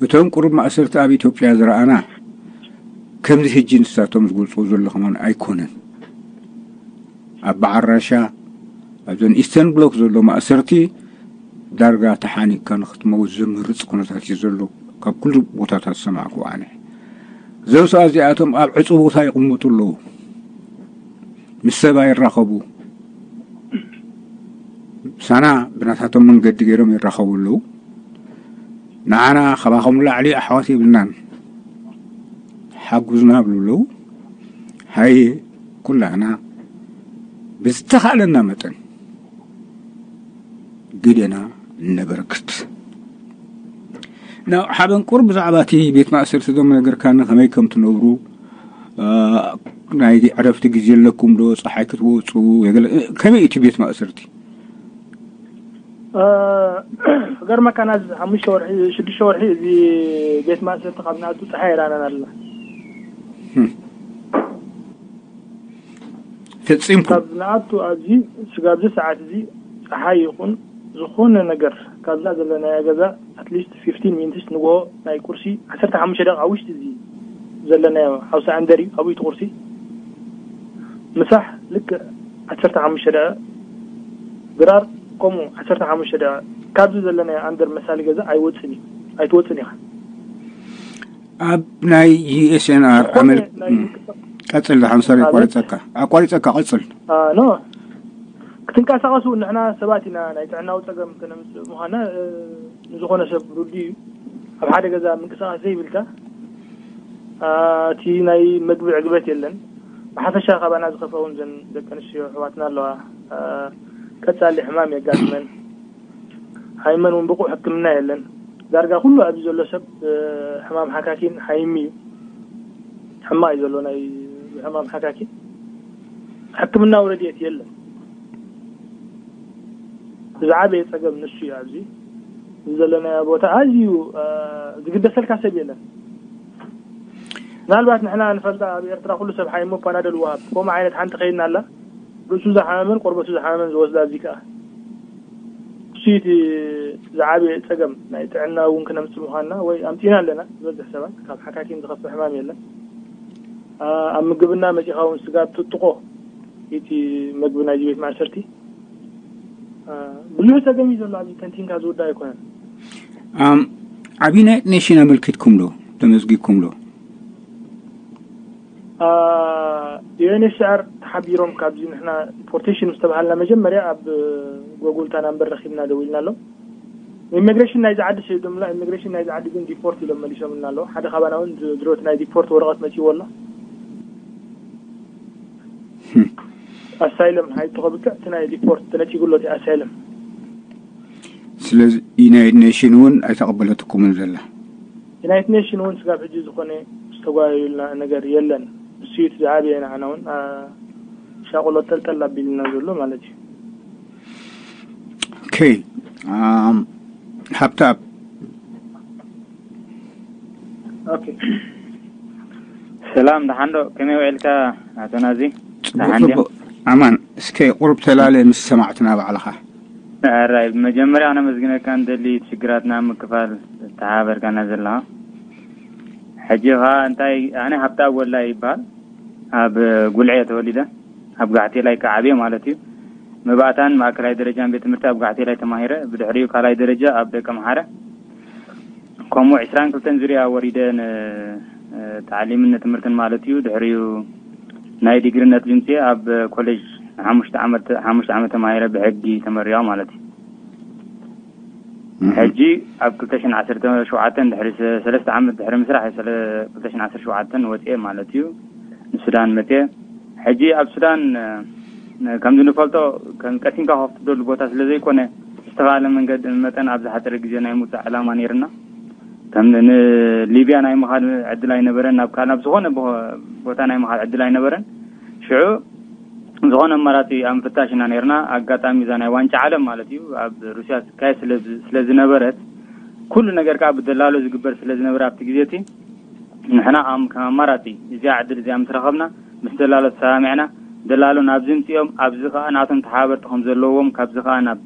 እቶም ቁሩብ ማእሰርቲ ኣብ ኢትዮጵያ ዝረኣና ከምዚ ሕጂ ንሳቶም ዝገልጽዎ ዘሎ ከማን ኣይኮነን። ኣብ በዓል ራሻ ኣብዘን ኢስተርን ብሎክ ዘሎ ማእሰርቲ ዳርጋ ተሓኒቕካ ንክትመውት ዘምርጽ ኩነታት እዩ ዘሎ። ካብ ኩሉ ቦታታት ዝሰማዕኩ ኣነ፣ እዞም ሰባት እዚኣቶም ኣብ ዕጹ ቦታ ይቕመጡ ኣለዉ። ምስ ሰብ ኣይራኸቡ። ምሳና ብናታቶም መንገዲ ገይሮም ይራኸቡ ኣለዉ። ንዓና ካባኹም ላዕሊ ኣሕዋት የብልናን፣ ሓጉዝና ይብሉ ኣለዉ። ሃየ ኩላና ብዝተኻእለና መጠን ግደና ነበርክት። ናብ ሓበን ቁሩብ ብዛዕባ እቲ ቤት ማእሰርቲ ዞም ነገርካኒ፣ ከመይ ከም ትነብሩ፣ እ፣ ናይ ዕረፍቲ ግዜ ኣለኩም ዶ? ጸሓይ ክትወጹ የገለ-፣ ከመይ እቲ ቤት ማእሰርቲ? እ፣ ክገርመካ ናዚ ሓሙሽተ ወርሒ፣ ሽዱሽተ ወርሒ እዚ ቤት ማእሰርቲ ካብ ንኣቱ ጸሓይ ኣይረኣናን ኣለና። ህም። ፈጺምኩም? ካብ ንኣቱ ኣብዚ ስጋብ እዚ ሰዓት እዚ ጸሓይ ይኹን ዝኾነ ነገር ካብዛ ዘለናያ ገዛ ኣትሊስት ፊፍቲን ሚኒትስ ንግሆ ናይ ቁርሲ ዓሰርተ ሓሙሽተ ደቂቃ ውሽጢ እዚ ዘለናዮ ሓውሲ ኣንደር እዩ። ኣብኡ እቲ ቁርሲ ምሳሕ ልክዕ ዓሰርተ ሓሙሽተ ደቂቃ፣ ድራር ከምኡ ዓሰርተ ሓሙሽተ ደቂቃ። ካብዚ ዘለናዮ ኣንደር መሳሊ ገዛ ኣይወጽን እዩ፣ ኣይትወጽን ኢኻ። ኣብ ናይ ዩ ኤስ ኤን ኣር ዝኾነ ኣመል-፣ ናይ እም፣ ምንቅስቃስ ቀጽል፣ ደሓን ሰሪ ኣቤት። ቆሪጸካ፣ ኣቋሪጸካ፣ ቀጽል። አ፣ ኖ። ክትንቀሳቐሱ ንሕና ሰባት ኢና፣ ናይ ጥዕናዊ ጸገም ከነምጽእ ምዃና፣ እ፣ ንዝኾነ ሰብ ርዱእ እዩ። ኣብ ሓደ ገዛ ምንቅስቃስ ዘይብልካ፣ አ፣ እቲ ናይ መግቢ ዕግበት የለን። ብሓፈሻ ካባና ዝኸፍኣ እውን ዘን ደቂ ኣንስትዮ ኣሕዋትና ኣለዋ። አ፣ ቀጻሊ ሕማም የጋጥመን። ሃይመን እውን ብቑዕ ሕክምና የለን። ዳርጋ ኩሉ ኣብዚ ዘሎ ሰብ፣ እ፣ ሕማም ሓካኪን ሃይሚ እዩ። ሕማቕ እዩ ዘሎ ናይ ሕማም ሓካኪን። ሕክምናዊ ረድኤት የለን። ዝዓበየ ጸገም ንሱ እዩ። ኣብዚ ዘለናዮ ቦታ ኣዝዩ፣ እ፣ ዝግደሰልካ ሰብ የለን። ምናልባት ንሕና ንፈልጣ ኣብ ኤርትራ ኩሉ ሰብ ሓይሞ ፓናደል ወሃብ፣ ከምኡ ዓይነት ሓንቲ ከይድና ኣላ። ርእሱ ዝሓመመን ቆርበቱ ዝሓመመን ዝወስዳ፣ እዚ ከኣ እሱ እቲ ዝዓበየ ጸገም። ናይ ጥዕና እውን ክነምጽእ ምዃንና ወይ ኣምጺእና ኣለና። ዝበዝሕ ሰባት ካብ ሓካኪም ዝኸፍእ ሕማም የለን። ኣ-፣ ኣብ ምግብና መጺኻ እውን ስጋብ ትጥቆ እቲ መግቢ ናይዚ ቤት ማእሰርቲ። ኣ፣ ብዙሕ ጸገም እዩ ዘሎ ኣብዚ፣ ተንቲንካ ዝውዳእ ኣይኮነን። ኣም፣ ኣብ ዩናይትድ ኔሽን ኣመልኪትኩም ዶ? ተመዝጊብኩም ዶ? አ፣ ዩ ኤን ኤች ሲ ኣር ተሓቢሮም ካብዚ ንሕና ዲፖርቴሽን ምስ ተባሃልና መጀመርያ ኣብ ጎጉል እታ ናምበር ረኺብና ደዊልና ኣሎ። ኢሚግሬሽን ናይዚ ዓዲ ሰዲዶምና፣ ኢሚግሬሽን ናይዚ ዓዲ ግን ዲፖርት ኢሎም መሊሶምና ኣለዉ። ሓደ ካባና እውን ድ-፣ ድሮት ናይ ዲፖርት ወረቐት መጺእዎ ኣሎ። ህም። ኣሳይለም ሃይቶ ከብቅዕ እቲ ናይ ዲፖርት ተነጺጉ ኣሎ እቲ ኣሳይለም። ስለዚ ዩናይትድ ኔሽን እውን ኣይተቐበለትኩምን ዘላ? ዩናይትድ ኔሽን እውን ስጋብ ሕጂ ዝኾነ ዝተጓየዩልና ነገር የለን። እሱ እዩ እቲ ዝዓበየ ንዓና እውን፣ አ፣ ሻቕሎ ጠልጠል ኣቢልና ዘሎ ማለት እዩ። ኦኬ። ኣም፣ ሃብታብ። ኦኬ። ሰላም፣ ደሓን ዶ? ከመይ ውዒልካ ኣቶ ናዚ? ጽቡቕ፣ ደሓን ድዮም? ጽቡቕ። ኣማን፣ እስከ ቁሩብ ተላለ ምስ ሰማዕትና ባዕልኻ። ሕራይ፣ ብመጀመርያ ክነመስግነካ ንደሊ፣ እቲ ሽግራትና ምክፋል ተሓባበርካና ዘለኻ። ሕጂ ኸኣ እንታይ፣ ኣነ ሃብታብ ወላይ ይበሃል። ኣብ ጉልዒ እየ ተወሊደ። ኣብ ጋሕቴላይ ከዓብየ ማለት እዩ። መባእታን ማእከላይ ደረጃን ቤት ትምህርቲ ኣብ ጋሕቴላይ ተማሂረ። ብድሕሪኡ ካልኣይ ደረጃ ኣብ ደቀምሓረ። ከምኡ ዕስራን ክልተን ዙርያ ወሪደ ን-፣ እ፣ ታዕሊምን ንትምህርትን ማለት እዩ። ድሕሪኡ ናይ ዲግሪ ነጥቢ ምጽእ ኣብ ኮሌጅ ንሓሙሽተ ዓመት፣ ሓሙሽተ ዓመት ተማሂረ ብሕጊ ተመሪቐ ማለት እዩ። እህ። ሕጂ ኣብ ክልተ ሽሕን ዓሰርተ ሸውዓተን ድሕሪ ሰ-፣ ሰለስተ ዓመት ድሕሪ ምስራሕ፣ ሰለ-፣ ክልተ ሽሕን ዓሰርተ ሸውዓተን ወጽኤ ማለት እዩ። ንሱዳን መጽኤ። ሕጂ ኣብ ሱዳን፣ እ፣ ከምዚ ንፈልጦ፣ ከም ቀሲንካ ከፍትደሉ ቦታ ስለ ዘይኮነ፣ ዝተኻለ መንገዲ መጠን ኣብ ዝሓፀረ ግዜ ናይ ምውፃእ ዕላማ ነይርና። ከም ንሊብያ ናይ ምኻድ ዕድል ኣይነበረን፣ ናብ ካልእ ናብ ዝኾነ ቦ- ቦታ ናይ ምኻድ ዕድል ኣይነበረን። ሽዑ ዝኾነ ኣማራፂ ኣብ ምፍታሽ ኢና ነይርና። ኣጋጣሚ እዛ ናይ ዋንጫ ዓለም ማለት እዩ ኣብ ሩስያ ዝካየድ ስለ ዝ- ስለ ዝነበረት፣ ኩሉ ነገር ከዓ ብደላሎ ዝግበር ስለ ዝነበረ ኣብቲ ግዜ እቲ ንሕና ከም ከም ኣማራፂ እዚኣ ዕድል እዚኣ ምስ ረኸብና፣ ምስ ደላሎ ተሰማሚዕና፣ ደላሎ ናብዚ ምፅኦም፣ ኣብዚ ከዓ ናቶም ተሓባበርቲ ከም ዘለዎም፣ ካብዚ ከዓ ናብ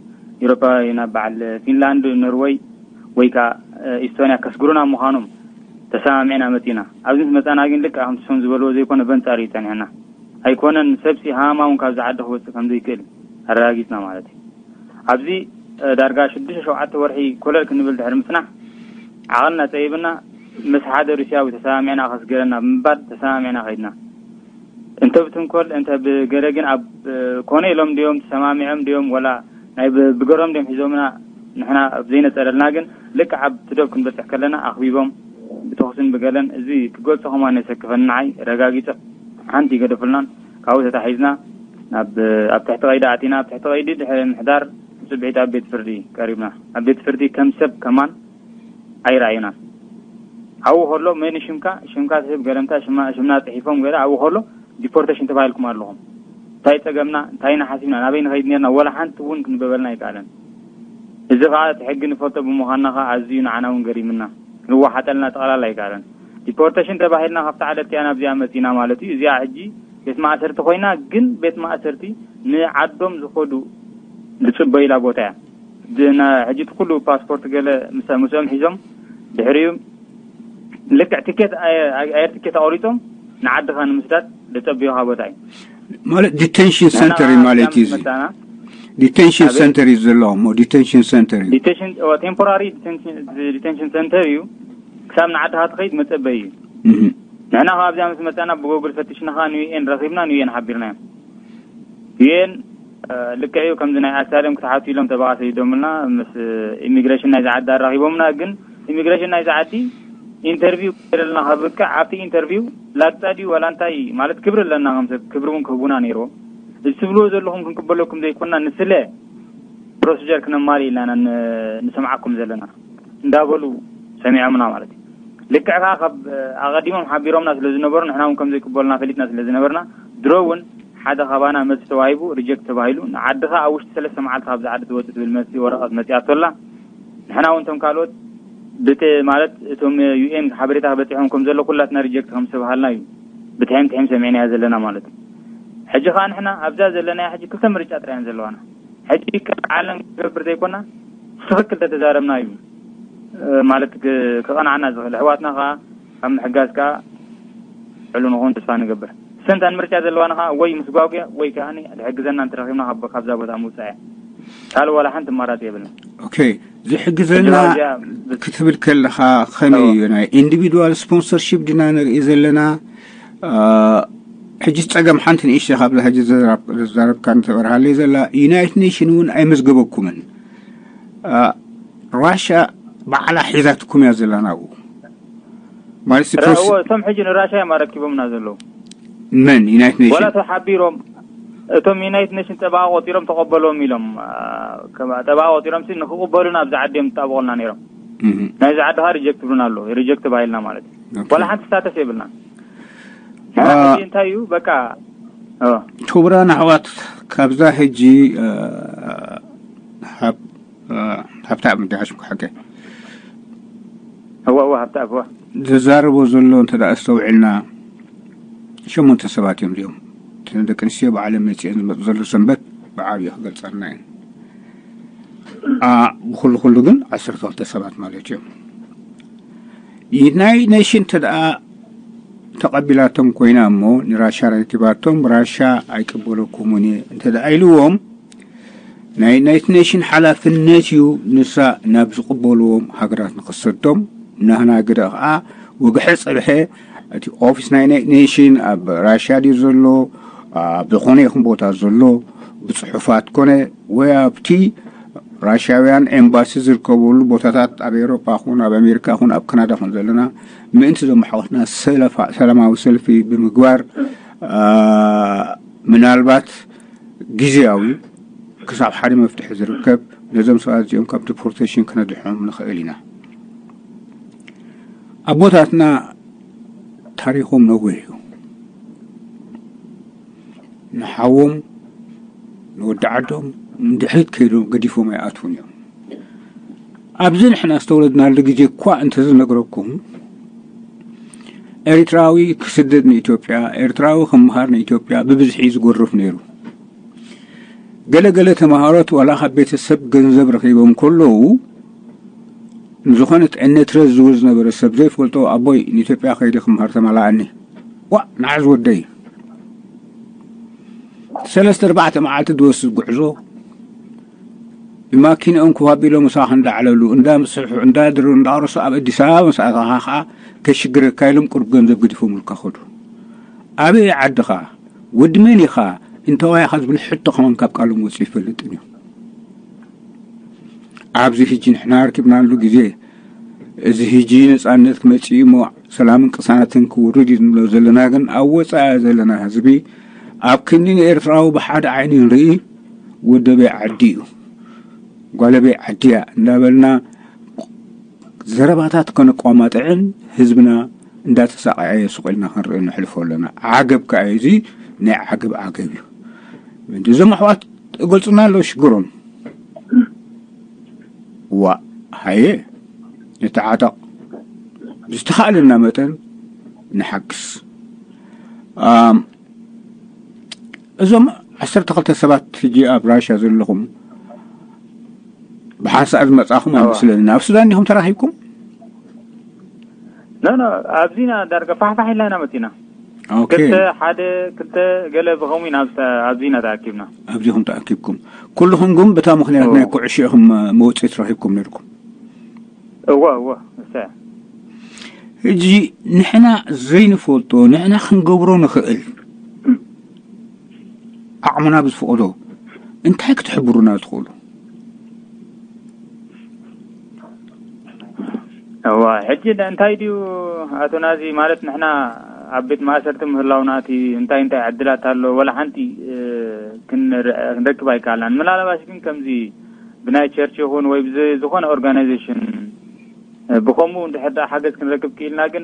ኤውሮጳ፣ ናብ በዓል ፊንላንድ፣ ኖርወይ ወይ ከዓ ኢስቶንያ ከስግሩና ምዃኖም ተሰማሚዕና መፂና። ኣብዚ ምስ መፃና ግን ልክዕ ከምቲ ሰም ዝበልዎ ዘይኮነ በንፃር እዩ ፀኒሕና። ኣይኮነን፣ ሰብሲ ሃማ እውን ካብዚ ዓዲ ክወፅእ ከም ዘይክእል ኣረጋጊፅና ማለት እዩ። ኣብዚ ዳርጋ ሽዱሽተ ሸውዓተ ወርሒ ኮለል ክንብል ድሕሪ ምፅናሕ፣ ዓቕልና ፀቢብና፣ ምስ ሓደ ሩስያዊ ተሰማሚዕና ከስገረና ብምባል ተሰማሚዕና ከይድና። እንተ ብትንኮል እንተ ብገለ ግን ኣብ ኮነ ኢሎም ድዮም ተሰማሚዖም ድዮም ወላ ናይ ብ- ብገሮም ድዮም ሒዞምና ንሕና ኣብ ዘይነፀረልና ግን ልክዕ ኣብ ትደብ ክንበፅሕ ከለና ኣኽቢቦም ብተኹስን ብገለን እዚ ክገልፆ ከማን የሰክፈኒ ንዓይ ረጋጊፀ ሓንቲ ይገደፉልናን ካብኡ ተታሒዝና ናብ ኣብ ትሕቲ ቀይዲ ኣቲና ኣብ ትሕቲ ቀይዲ ድሕሪ ምሕዳር ፅብሒት ኣብ ቤት ፍርዲ ቀሪብና ኣብ ቤት ፍርዲ ከም ሰብ ከማን ኣይረኣዩናን። ኣብኡ ከሎ መን ሽምካ ሽምካ ትህብ ገለምታ ሽማ ሽምና ፅሒፎም ገለ ኣብኡ ከሎ ዲፖርቴሽን ተባሂልኩም ኣለኹም። እንታይ ፀገምና እንታይ ኢና ሓሲብና ናበይ ንኸይድ ነርና ወላ ሓንቲ እውን ክንበበልና ኣይከኣለን። እዚ ከዓ እቲ ሕጊ ንፈልጦ ብምዃንና ከዓ ኣዝዩ ንዓና እውን ገሪምና። ክንዋሓጠልና ጠቕላላ ኣይከኣለን። ዲፖርቴሽን ተባሂልና ካብታ ዓለት እያ ናብዚኣ መፂና ማለት እዩ። እዚኣ ሕጂ ቤት ማእሰርቲ ኮይና ግን ቤት ማእሰርቲ ንዓዶም ዝኸዱ ዝፅበዩላ ቦታ እያ። ሕጂ እቲ ኩሉ ፓስፖርት ገለ ምስኦም ሒዞም ድሕሪኡ ልክዕ ትኬት ኣየር ትኬት ኣቆሪፆም ንዓድኻ ንምስዳድ ዝፀበዩኻ ቦታ እዩ። ማለት ዲቴንሽን ሰንተር እዩ ማለት እዩ። ዲቴንሽን ሰንተር እዩ ዘለዎም። ዲቴንሽን ሰንተር እዩ። ቴምፖራሪ ዲቴንሽን ሰንተር እዩ። ክሳብ ንዓድኻ ትኸይድ መፀበይ እዩ። ንሕና ካብ ኣብዚኣ ምስ መፃና ብጎግል ፈቲሽና ከዓ ንዩኤን ረኺብና ንዩኤን ሓቢርናዮም። ዩኤን ልክዕ እዩ። ከምዚ ናይ ኣሳልም ክትሓቱ ኢሎም ተባዓ ሰዲዶምልና ምስ ኢሚግሬሽን ናይዚ ዓዲ ኣራኺቦምና። ግን ኢሚግሬሽን ናይዚ ዓዲ ኢንተርቪው ገይረልና ከብቅዕ ኣብቲ ኢንተርቪው ላግፃ ድዩ ዋላ እንታይ ማለት ክብሪ ኣለና ከም ሰብ ክብሪ እውን ክህቡና ነይርዎም። እዚ ትብልዎ ዘለኹም ክንቅበለኩም ዘይኮንና ንስለ ፕሮሲጀር ክነማልእ ኢልና ኢና ንሰምዓኩም ዘለና እንዳበሉ ሰሚዖምና ማለት እዩ። ልክዕ ከዓ ካብ ኣቐዲሞም ሓቢሮምና ስለ ዝነበሩ ንሕና እውን ከም ዘይቅበሉና ፈሊጥና ስለ ዝነበርና ድሮ እውን ሓደ ካባና መልሲ ተዋሂቡ ሪጀክት ተባሂሉ ንዓድኻ ኣብ ውሽጢ ሰለስተ መዓልቲ ካብዚ ዓዲ ትወፅእ ትብል መልሲ ወረቐት መፂኣቶላ። ንሕና እውን እቶም ካልኦት ብቲ ማለት እቶም ዩኤን ሓበሬታ ክበፂሖም ከም ዘሎ ኩላትና ሪጀክት ከም ዝተባሃልና እዩ ብትሒም ትሒም ሰሚዕናዮ ዘለና ማለት እዩ። ሕጂ ከዓ ንሕና ኣብዛ ዘለና ሕጂ ክልተ ምርጫ ጥራያን ዘለዋና። ሕጂ ከም ዓለም ክገብር ዘይኮና ትኽክል ተተዛረብና እዩ ማለት ክቐንዓና ዝኽእል። ኣሕዋትና ከዓ ካብ ምሕጋዝ ከዓ ዕሉ ንኹን ተስፋ ንገብር። ሰንታን ምርጫ ዘለዋና ከዓ ወይ ምስጓጉያ ወይ ከዓ ዝሕግዘና እንተረኺብና ካብዛ ቦታ ምውፃእ እያ። ካልእ ዋላ ሓንቲ ኣማራፂ የብልና። ኦኬ፣ ዝሕግዘና ክትብል ከለኻ ከመይ እዩ? ናይ ኢንዲቪድዋል ስፖንሰርሺፕ ድና ንርኢ ዘለና? ሕጂ ጸገም ሓንቲ ንእሽተ ካብዛ ሕጂ ዘዛረብካ ንተበርሃለይ ዘላ ዩናይትድ ኔሽን እውን ኣይመዝገበኩምን። ራሻ ባዕላ ሒዛትኩም እያ ዘላ ናብኡ ማለት እቶም ሕጂ ንራሻ እዮም ኣረኪቦምና ዘለዉ። መን ዩናይትድ ኔሽን ወላ ተሓቢሮም እቶም ዩናይትድ ኔሽን ጠበቓ ቆፂሮም ተቐበሎም ኢሎም። ጠበቓ ቆፂሮም ሲ ንክቕበሉና ኣብዚ ዓዲ እዮም ዝጣብቑልና ነይሮም። ናይዚ ዓዲ ካ ሪጀክት ብሉና ኣሎ። ሪጀክት ባይልና ማለት እዩ። ዋላ ሓንቲ ስታተስ የብልና። እንታይ እዩ በቃ ክቡራን ኣሕዋት ካብዛ ሕጂ ሃብታም እንዲሓሽምኩ ሓቀ እዋ እዋ ሃብታም እዋ ዘዛረቦ ዘሎ እንተ ኣስተውዒልና ሸሞንተ ሰባት እዮም እዚኦም። እተን ደቂ ኣንስትዮ ብዓለም መፅአን ዝመፁ ዘሎ ሰንበት ብዓብዩ ክገልፀልና እየን። ብኩሉ ኩሉ ግን ዓሰርተ ክልተ ሰባት ማለት እዮም። ዩናይትድ ኔሽን እንተ ደኣ ተቐቢላቶም ኮይና እሞ ንራሻ ረኪባቶም ራሻ ኣይቅበለኩምን እየ እንተ ደኣ ኢልዎም ናይ ዩናይትድ ኔሽን ሓላፍነት እዩ ንሳ ናብ ዝቕበልዎም ሃገራት ንኽሰዶም። ናህና ግደ ኸዓ ወግሐ ጸብሐ እቲ ኦፊስ ናይ ዩናይትድ ኔሽን ኣብ ራሽያ ድዩ ዘሎ ኣብ ዝኾነ ይኹን ቦታ ዘሎ ብፅሑፋት ኮነ ወይ ኣብቲ ራሽያውያን ኤምባሲ ዝርከብሉ ቦታታት ኣብ ኤውሮጳ ኹን ኣብ ኣሜሪካ ኹን ኣብ ካናዳ ኹን ዘለና ምእንቲ ዞም ኣሕዋትና ሰላማዊ ሰልፊ ብምግባር ምናልባት ግዜያዊ ክሳብ ሓደ መፍትሒ ዝርከብ ነዞም ሰባት እዚኦም ካብ ዲፖርቴሽን ክነድሕኖም ንኽእል ኢና። ኣቦታትና ታሪኾም ነዊሕ እዩ። ንሓዎም ንወዲ ዓዶም ንድሕሪት ከይዶም ገዲፎም ኣይኣትዉን እዮም። ኣብዚ ንሕና ዝተወለድናሉ ግዜ እኳ እንተዝነግረኩም፣ ኤርትራዊ ክስደድ ንኢትዮጵያ፣ ኤርትራዊ ክምሃር ንኢትዮጵያ ብብዝሒ እዩ ዝጎርፍ ነይሩ። ገለ ገለ ተምሃሮት ዋላ ካብ ቤተሰብ ገንዘብ ረኺቦም ከለዉ፣ ንዝኾነት ኤነትረ ዝብል ዝነበረ ሰብ ዘይፈልጦ፣ ኣቦይ ንኢትዮጵያ ከይደ ክምሃር ተመላኣኒ። ዋ ንዓዝ ወደይ ሰለስተ ኣርባዕተ መዓልቲ ዝወስድ ጉዕዞ ብማኪንኦም ኮፍ ኣቢሎም ምሳኽ እንዳዕለሉ እንዳምስሑ እንዳድሩ እንዳቕረሱ ኣብ ኣዲስ ኣበባ ምስ ኣተኻ ከዓ ከሽግረካ ኢሎም ቁሩብ ገንዘብ ገዲፎምልካ ኸዱ። ኣበይ ዓድኻ? ወዲ መን ኢኻ? እንተዋይ ኢኻ ዝብል ሕቶ ከማን ካብ ቃሎም ወፂኡ ይፈልጥን እዩ። ኣብዚ ሕጂ ንሕና ኣርኪብናሉ ግዜ፣ እዚ ሕጂ ነፃነት ክመፅእ እሞ ሰላምን ቅሳነትን ክውርድ እዩ ንብሎ ዘለና፣ ግን ኣብ ወፃኢ ዘለና ህዝቢ ኣብ ክንዲ ንኤርትራዊ ብሓደ ዓይኒ ንርኢ፣ ወደበይ ዓዲ እዩ፣ ጓለበይ ዓዲ እያ እንዳበልና ዘረባታት ከነቋማጥዕን ህዝብና እንዳተሳቀየ ስቕ ኢልና ክንርኢ ንሕልፎ ኣለና። ዓገብ ከኣ እዚ ናይ ዓገብ ዓገብ እዩ። እዞም ኣሕዋት ይገልጹና ኣለዉ ሽግሮም። ዋ ሃየ ንተዓጠቕ፣ ብዝተኻእለና መጠን ንሓግስ። ኣም፣ እዞም ዓሰርተ ክልተ ሰባት ሕጂ ኣብ ራሻ ዘለኹም ብሓንሳእ ዝመጻኹም ኣይመስለኒ። ኣብ ሱዳን ዲኹም ተራኺብኩም? ኖ ኖ፣ ኣብዚና ዳርጋ ፋሕፋሕ ኢልና ኢና መጺና። ኦኬ። ክልተ ሓደ ክልተ ገለ ብኸምኡ ኢና ኣብዚና ተኣኪብና። ኣብዚኹም ተኣኪብኩም። ኩልኹም ግን በታ ምኽንያት ናይ ኩዕሾ ኢኹም መውጽኢት ረኺብኩም ነርኩም። እወ እወ እሰ ሕጂ ንሕና ዘይንፈልጦ ንሕና ክንገብሮ ንኽእል ዓቕምና ብዝፈቕዶ እንታይ ክትሕብሩና ትኽእሉ? እዋ ሕጂ እንታይ ድዩ ኣቶ ናዚ፣ ማለት ንሕና ኣብ ቤት ማእሰርቲ ምህላውና እቲ እንታይ እንታይ ዕድላት ኣሎ ወላ ሓንቲ ክንረክብ ኣይከኣልናን። ምናልባሽ ግን ከምዚ ብናይ ቸርች ይኹን ወይ ዝኾነ ኦርጋናይዜሽን ብኸምኡ እንድሕር ደኣ ሓገዝ ክንረክብ ክኢልና ግን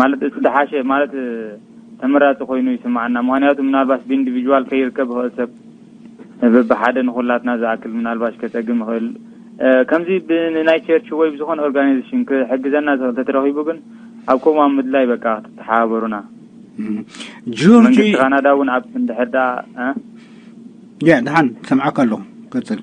ማለት እቲ ዝሓሸ ማለት ተመራፂ ኮይኑ ይስምዓና። ምኽንያቱ ምናልባሽ ብኢንዲቪጅዋል ከይርከብ ይኽእል ሰብ በብሓደ ንኹላትና ዝኣክል ምናልባሽ ከፀግም ይኽእል። ከምዚ ብናይ ቸርች ወይ ብዝኾነ ኦርጋናይዜሽን ክሕግዘና ዝኽእል ተተረኺቡ ግን ኣብ ከምኡ ኣብ ምድላይ በቃ ክትተሓባበሩና። ጆርጂ መንግስቲ ካናዳ እውን ኣብ እንድሕር ደኣ ያ ደሓን ሰምዓካ ኣለኹ። ቀጽል።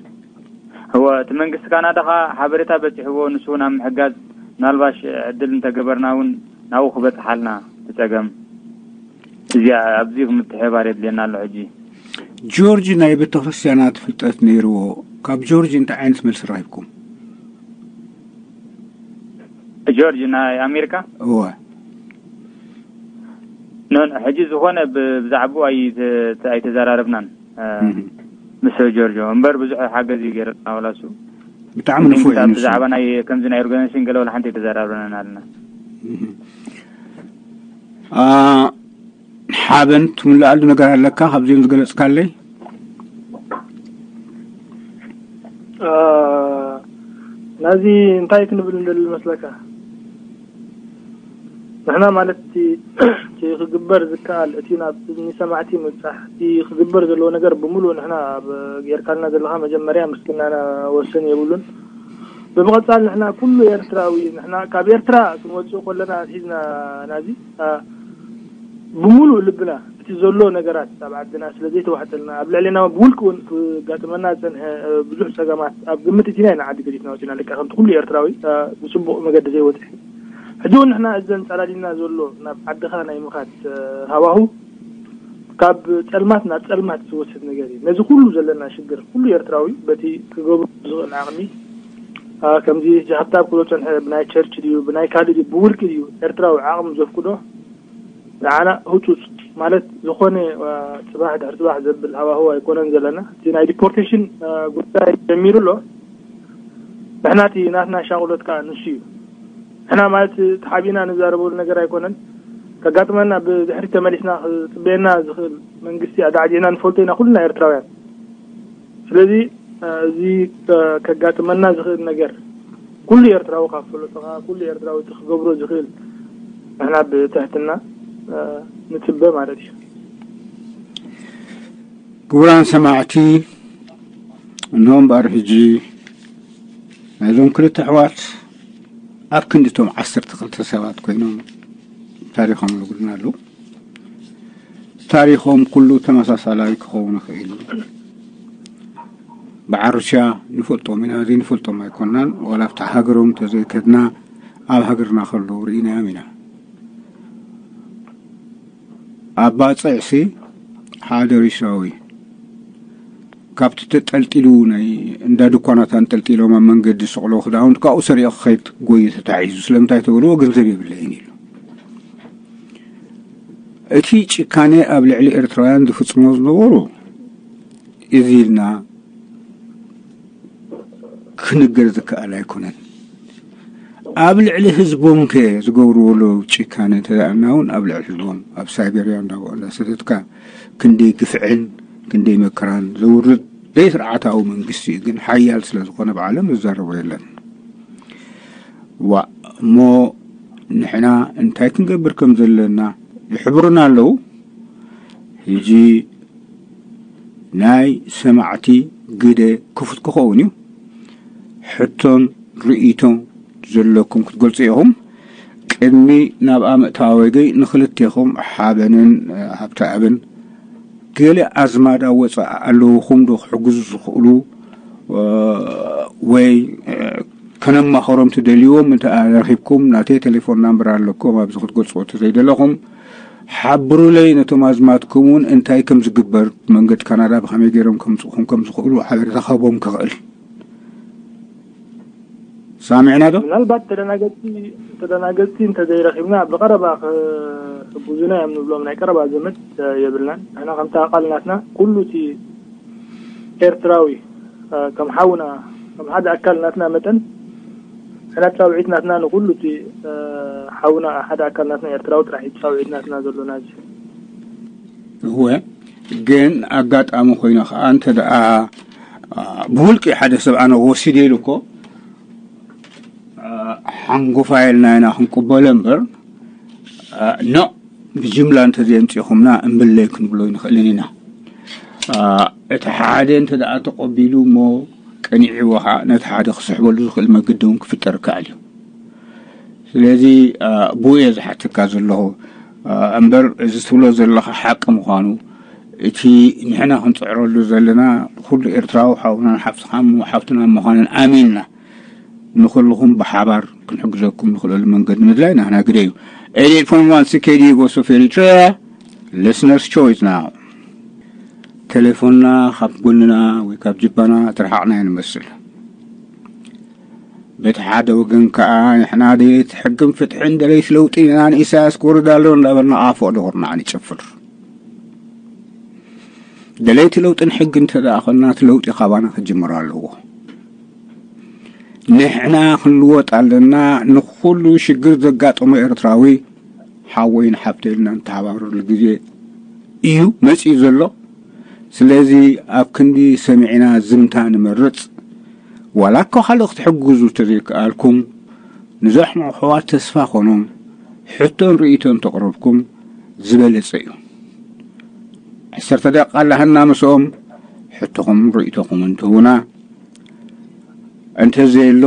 እወ እቲ መንግስቲ ካናዳ ኸዓ ሓበሬታ በፂሕዎ ንሱ እውን ኣብ ምሕጋዝ ምናልባሽ ዕድል እንተገበርና እውን ናብኡ ክበፅሓልና እቲ ፀገም እዚኣ ኣብዚ ምትሕብባር የድልየና ኣሎ ሕጂ። ጆርጅ ናይ ቤተክርስትያናት ፍልጠት ነይርዎ። ካብ ጆርጅ እንታይ ዓይነት መልሲ ረኺብኩም? ጆርጅ ናይ ኣሜሪካ እወ ኖ ሕጂ ዝኾነ ብዛዕባኡ ኣይተዘራረብናን ምስ ጆርጆ እምበር ብዙሕ ሓገዝ እዩ ገይርና ወላሱ ብጣዕሚ ንፉዕ እዩ ንሱ። ብዛዕባ ናይ ከምዚ ናይ ኦርጋናይዜሽን ገለ ወላ ሓንቲ ኣይተዘራረብናን ኣለና። ሓበን ትምልኣሉ ነገር ኣለካ ካብዚኦም ዝገለፅካለይ? ናዚ እንታይ ክንብል እንደሊ መስለካ? ንሕና ማለት እቲ ክግበር ዝከኣል እቲ ናብ እዝኒ ሰማዕቲ ምብፃሕ እቲ ክግበር ዘለዎ ነገር ብምሉእ ንሕና ኣብ ጌርካልና ዘለካ መጀመርያ ምስግናና ወሰን የብሉን። ብምቕፃል ንሕና ኩሉ ኤርትራዊ ንሕና ካብ ኤርትራ ክንወፅእ ከለና ኣትሒዝና ናዚ ብምሉእ ልብና እቲ ዘሎ ነገራት ኣብ ዓድና ስለ ዘይተዋሕጠልና ኣብ ልዕሌና ብውልቂ እውን ክጋጥመና ዝፀንሐ ብዙሕ ፀገማት ኣብ ግምት እቲና ኢና ዓዲ ገዲፍና ወፂና ልክዕ ከምቲ ኩሉ ኤርትራዊ ብፅቡቕ መገዲ ዘይወፅሐ ሕጂ እውን ንሕና እዚ ዘንፀላሊና ዘሎ ናብ ዓድኻ ናይ ምኻድ ሃዋሁ ካብ ፀልማት ናብ ፀልማት ዝወስድ ነገር እዩ። ነዚ ኩሉ ዘለና ሽግር ኩሉ ኤርትራዊ በቲ ክገብሮ ዝኽእል ዓቕሚ ከምዚ ሕጂ ሃብታብ ክብሎ ዝፀንሐ ብናይ ቸርች ድዩ ብናይ ካልእ ድዩ ብውልቂ ድዩ ኤርትራዊ ዓቕሚ ዘፍቅዶ ንዓና ህፁፅ ማለት ዝኾነ ፅባሕ ድሕሪ ፅባሕ ዘብል ሃዋህው ኣይኮነን ዘለና። እቲ ናይ ዲፖርቴሽን ጉዳይ ጀሚሩ ኣሎ። ንሕና እቲ ናትና ሻቕሎት ከዓ ንሱ እዩ። ንሕና ማለት ተሓቢእና ንዛረበሉ ነገር ኣይኮነን። ከጋጥመና፣ ብድሕሪት ተመሊስና ክጽበየና ዝኽእል መንግስቲ ኣዳዕዲዕና ንፈልጦ ኢና ኩልና ኤርትራውያን። ስለዚ፣ እ፣ እዚ፣ እ፣ ከጋጥመና ዝኽእል ነገር ኩሉ ኤርትራዊ ካብ ፈለጦ ከኣ ኩሉ ኤርትራዊ እቲ ክገብሮ ዝኽእል ንሕና ብትሕትና፣ እ፣ ንጽበ ማለት እዩ። ክቡራን ሰማዕቲ፣ እንሆ እምበኣር ሕጂ ናይዞም ክልተ ኣሕዋት ኣብ ክንዲ እቶም ዓሰርተ ክልተ ሰባት ኮይኖም ታሪኾም ይነግሩና ኣለዉ። ታሪኾም ኩሉ ተመሳሳላይ ክኸውን ይኽእል። በዓል ሩስያ ንፈልጦም ኢና፣ ዘይንፈልጦም ኣይኮናን። ዋላ ኣብታ ሃገሮም እንተዘይከድና ኣብ ሃገርና ከለዉ ርኢናዮም ኢና። ኣብ ባጽዕሲ ሓደ ሩስያዊ ካብቲ ተጠልጢሉ ናይ እንዳ ድኳናት ኣንጠልጢሎም ኣብ መንገዲ ዝስቕሎ ክዳውንት ካብኡ ሰሪቑ ክኸይድ ጎዩ ተታሒዙ። ስለምንታይ ተብልዎ ገንዘብ የብለይን ኢሉ። እቲ ጭካኔ ኣብ ልዕሊ ኤርትራውያን ዝፍጽሞ ዝነበሩ እዚ ኢልና ክንገር ዝከኣል ኣይኮነን። ኣብ ልዕሊ ህዝቦም ከ ዝገብርዎ ኣለዉ ጭካነ እንተደኣና እውን ኣብ ልዕሊ ህዝቦም ኣብ ሳይቤርያ እንዳሰደድካ ክንደይ ግፍዕን ክንደይ መከራን ዘውርድ ዘይስርዓታዊ መንግስቲ እዩ። ግን ሓያል ስለ ዝኾነ ብዓለም ዝዛረቦ የለን። ዋ እሞ ንሕና እንታይ ክንገብር ከም ዘለና ይሕብሩና ኣለዉ። ሕጂ ናይ ሰማዕቲ ግደ ክፉት ክኸውን እዩ። ሕቶን ርእይቶን ዘለኩም ክትገልጹ ኢኹም። ቅድሚ ናብኣ ምእታወይ ገይ ንኽልቴኹም ሓበንን ሃብተኣብን ገለ ኣዝማድ ኣብ ወጻኢ ኣለውኹም ዶ ክሕግዙ ዝኽእሉ ወይ ከነማኸሮም ትደልይዎም እንተ ረኺብኩም ናተይ ቴሌፎን ናምበር ኣለኩም ኣብዚ ክትገልጽዎ ተዘይደለኹም ሓብሩለይ ነቶም ኣዝማትኩም እውን እንታይ ከም ዝግበር መንገድ ካናዳ ብኸመይ ገይሮም ከምፅኹም ከም ዝኽእሉ ሓበሬታ ክህቦም ክኽእል ሳሚዕና ዶ? ምናልባት ተደናገፅቲ ተደናገፅቲ እንተዘይረኺብና ብቐረባ ክሕግዙና እዮም ንብሎም ናይ ቀረባ ዘመድ የብልናን። ንሕና ከምቲ ኣቃል ናትና ኩሉ እቲ ኤርትራዊ ከም ሓውና ከም ሓደ ኣካል ናትና መጠን ሕና ፃውዒት ናትና ንኩሉ እቲ ሓውና ሓደ ኣካል ናትና ኤርትራዊ ጥራሕ እዩ ፃውዒት ናትና ዘሎ ናዚ። እወ ግን ኣጋጣሚ ኮይኑ ከዓ እንተ ደኣ ብውልቂ ሓደ ሰብ ኣነ ወሲደ ኢሉ እኮ ሓንጎፋ ኢልና ኢና ክንቅበሎ እምበር ኖ ብጅምላ እንተዘየምፂኹምና እምብለይ ክንብሎ ይንኽእልን ኢና። እቲ ሓደ እንተ ደኣ ተቐቢሉ እሞ ቀኒዕዎ ከዓ ነቲ ሓደ ክስሕበሉ ዝኽእል መገዲ እውን ክፍጠር ይከኣል እዩ። ስለዚ ብኡ እየ ዝሓተካ ዘለኹ እምበር እዚ ትብሎ ዘለኻ ሓቂ ምዃኑ እቲ ንሕና ክንፅዕረሉ ዘለና ኩሉ ኤርትራዊ ሓውናን ሓፍትኻን ሓፍትናን ምዃንን ኣሚንና ንኹልኹም ብሓባር ክንሕግዘኩም ንኽእለሉ መንገዲ ምድላይ ናህና ግደ እዩ። ኤዲት ፎን ዋን ሲኬዲ ጎሶ ፌሪትሪያ ሊስነርስ ቾይስ ናው ቴሌፎንና ካብ ጎንና ወይ ካብ ጅባና ትርሓቕና ንመስል። በቲ ሓደ ወገን ከዓ ንሕና ደየት ሕግን ፍትሕን ደለይት ለውጢ ኢና ንኢሳያስ ክወርድ ኣሎ እንዳበልና ኣፎ ደቑርና ንጨፍር። ደለይቲ ለውጥን ሕግን ተደኣኸልና እቲ ለውጢ ካባና ክጅምር ኣለዎ። ንሕና ክንልወጥ ኣለና። ንኩሉ ሽግር ዘጋጠሞ ኤርትራዊ ሓወይን ሓብተይልና ንተሓባበረሉ ግዜ እዩ መፂኡ ዘሎ። ስለዚ ኣብ ክንዲ ሰሚዕና ዝምታ ንመርፅ። ዋላ እኮ ካልእ ክትሕግዙ ተዘይከኣልኩም ንዘሕሙ ኣሕዋት ተስፋ ኮኖም ሕቶን ርእይቶን ተቕረብኩም ዝበለፀ እዩ። ዕሰርተ ደቂቃ ኣላሃና ምስኦም ሕቶኹም ርእይቶኹም እንትህቡና እንተዘየሎ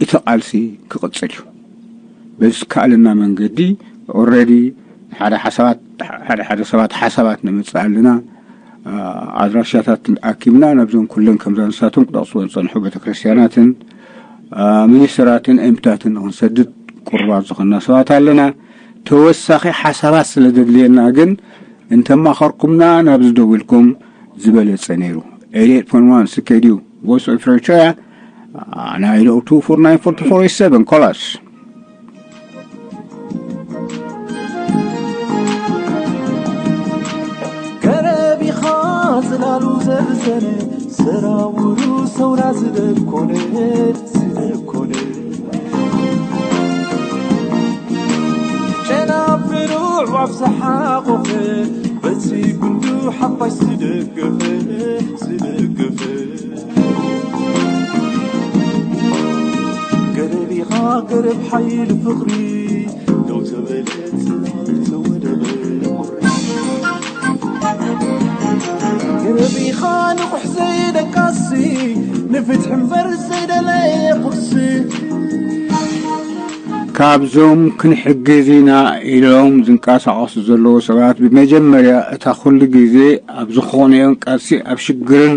እቲ ቃልሲ ክቕፅል እዩ። በዚ ዝከኣለና መንገዲ ኦረዲ ሓደ ሓሳባት ሓደ ሓደ ሰባት ሓሳባት ነምፅእ ኣለና። ኣድራሻታት ኣኪብና ናብዞም ኩለን ከምዛ ንሳቶም ክጠቕስወን ዝፀንሑ ቤተክርስትያናትን ሚኒስትራትን ኤምፕታትን ንክንሰድድ ቁርባት ዝኾንና ሰባት ኣለና። ተወሳኺ ሓሳባት ስለ ዘድልየና ግን እንተማኸርኩምና ናብዚ ደው ኢልኩም ዝበለፀ ነይሩ። ኤልየት ፎንዋን ስከይድዩ ቮይስ ኦፍ ኤሪትሪያ ናይሎ two four nine forty four seven ኮላስ ገረብ ኢኻ ዝላሉ ዘብዘነ ሰራውሩ ሰውራ ዝደብ ኮነ ዝደብ ኮነ ጨናብ ኣብ ዝሓቖፈ በቲ ጉንዱ ሓፋሽ ዝደገፈ ዝደገፈ ገረብ ኢኻ ገረብ ሓይሊ ፍቕሪ ደው ተበለ ጽላል ተወደበ ቁሪ ገረብ ኢኻ ንቑሕ ዘይደቃሲ ንፍትሒ እምበር ዘይደለየ ቁርሲ ካብዞም ክንሕግዝ ኢና ኢሎም ዝንቀሳቐሱ ዘለዉ ሰባት ብመጀመርያ እታ ኩሉ ግዜ ኣብ ዝኾነዮን ቃልሲ ኣብ ሽግርን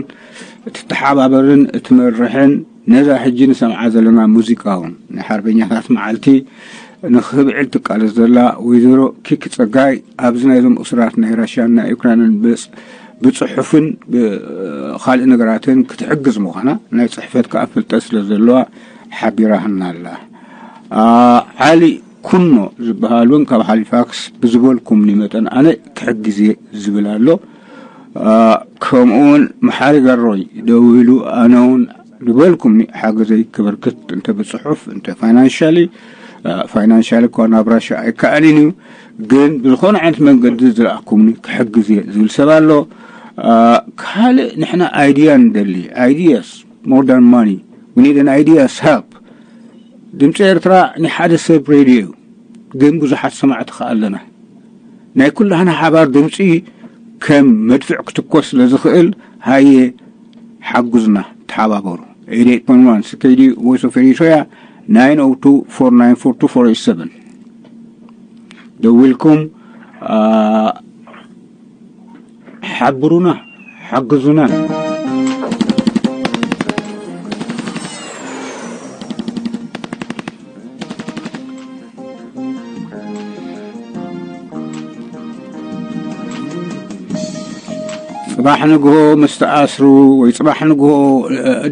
እትተሓባበርን እትመርሕን ነዛ ሕጂ ንሰምዓ ዘለና ሙዚቃ እውን ናይ ሓርበኛታት መዓልቲ ንኽብዕል ትቃለስ ዘላ ወይዘሮ ኪኪ ጸጋይ ኣብዚ ናይዞም እሱራት ናይ ራሽያን ናይ ዩክራይንን ብጽ- ብጽሑፍን ካልእ ነገራትን ክትሕግዝ ምዃና ናይ ጽሕፈት ከኣ ፍልጠት ስለ ዘለዋ ሓቢራህና ኣላ። ዓሊ ኩኖ ዝበሃል እውን ካብ ሃሊፋክስ ብዝበልኩምኒ መጠን ኣነ ክሕግዝ እየ ዝብል ኣሎ። ከምኡውን መሓሪ ጋሮይ ደዊሉ ኣነ እውን ዝበልኩምኒ ሓገዘይ ክበርክት እንተ ብፅሑፍ እንተ ፋይናንሻሊ ፋይናንሻሊ እኳ ናብ ራሻ ኣይከኣልን እዩ፣ ግን ብዝኾነ ዓይነት መንገዲ ዝረኣኩምኒ ክሕግዝ እየ ዝብል ሰብ ኣሎ። ካልእ ንሕና ኣይድያ ንደሊ፣ ideas more than money, we need an ideas help። ድምፂ ኤርትራ ናይ ሓደ ሰብ ሬድዮ እዩ፣ ግን ብዙሓት ሰማዕቲ ከኣ ኣለና። ናይ ኩላህና ሓባር ድምፂ ከም መድፍዕ ክትኮስ ስለ ዝኽእል ሃየ ሓጉዝና፣ ተሓባበሩ። ኤይት ኤይት ፖይንት ዋን ስከይዲ ቮይስ ኦፍ ኤሪትሪያ ናይን ኦ ቱ ፎር ናይን ፎር ቱ ፎር ኤይት ሰቨን ደዊልኩም ሓብሩና፣ ሓግዙና። ጽባሕ ንግሆ ምስ ተኣስሩ ወይ ጽባሕ ንግሆ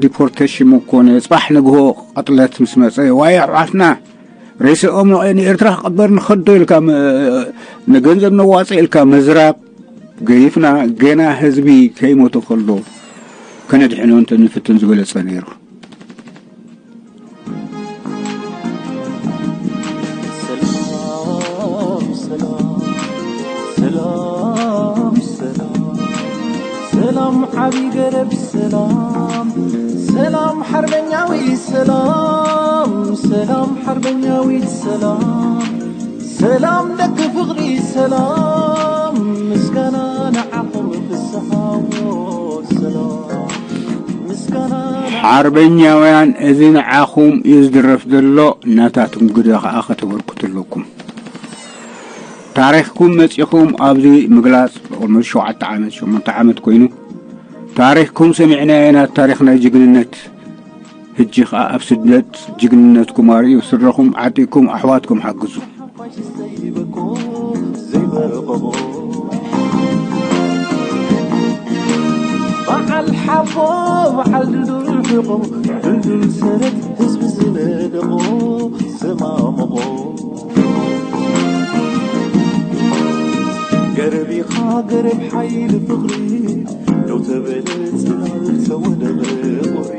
ዲፖርቴሽን ምኮነ ጽባሕ ንግሆ ቅጥለት ምስ መጸ ዋይ ኣሕዋትና ሬስኦም ንኤርትራ ክቕበር ንኸዶ ኢልካ ንገንዘብ ነዋፀ ኢልካ ምዝራብ ገይፍና ገና ህዝቢ ከይሞተ ከሎ ከነድሕኖ እንተ ንፍትን ዝበለጸ ነይሩ። ሰላም ዓቢ ገረብ ሰላም ሰላም ሓርበኛዊ ሰላም ሰላም ሓርበኛዊት ሰላም ሰላም ደቂ ፍቕሪ ሰላም ምስጋና ንዓኹም ፍስሓዎ ሰላም ምስጋና ሓርበኛውያን እዚ ንዓኹም እዩ ዝድረፍ ዘሎ። እናታትኩም ግደ ኸዓ ከተበርክቱ ኣለኩም። ታሪኽኩም መጺኹም ኣብዚ ምግላጽ ኦልሞስት ሸውዓተ ዓመት ሸሞንተ ዓመት ኮይኑ ታሪኽኩም ሰሚዕናዮ ኢና። ታሪኽ ናይ ጅግንነት ህጂ ኸዓ ኣብ ስደት ጅግንነትኩም ኣርእዩ ስድረኹም ዓጢኩም ኣሕዋትኩም ሓግዙ። በዓል ሓቦ በዓል ድልዱል ሕቆ ድልዱል ሰረት ህዝቢ ዝነደቆ ዝማምቆ ገረብ ኢኻ ገረብ ሓይሊ ፍቕሪ ደው ተበለ ጽላል ተወደበ ቁሪ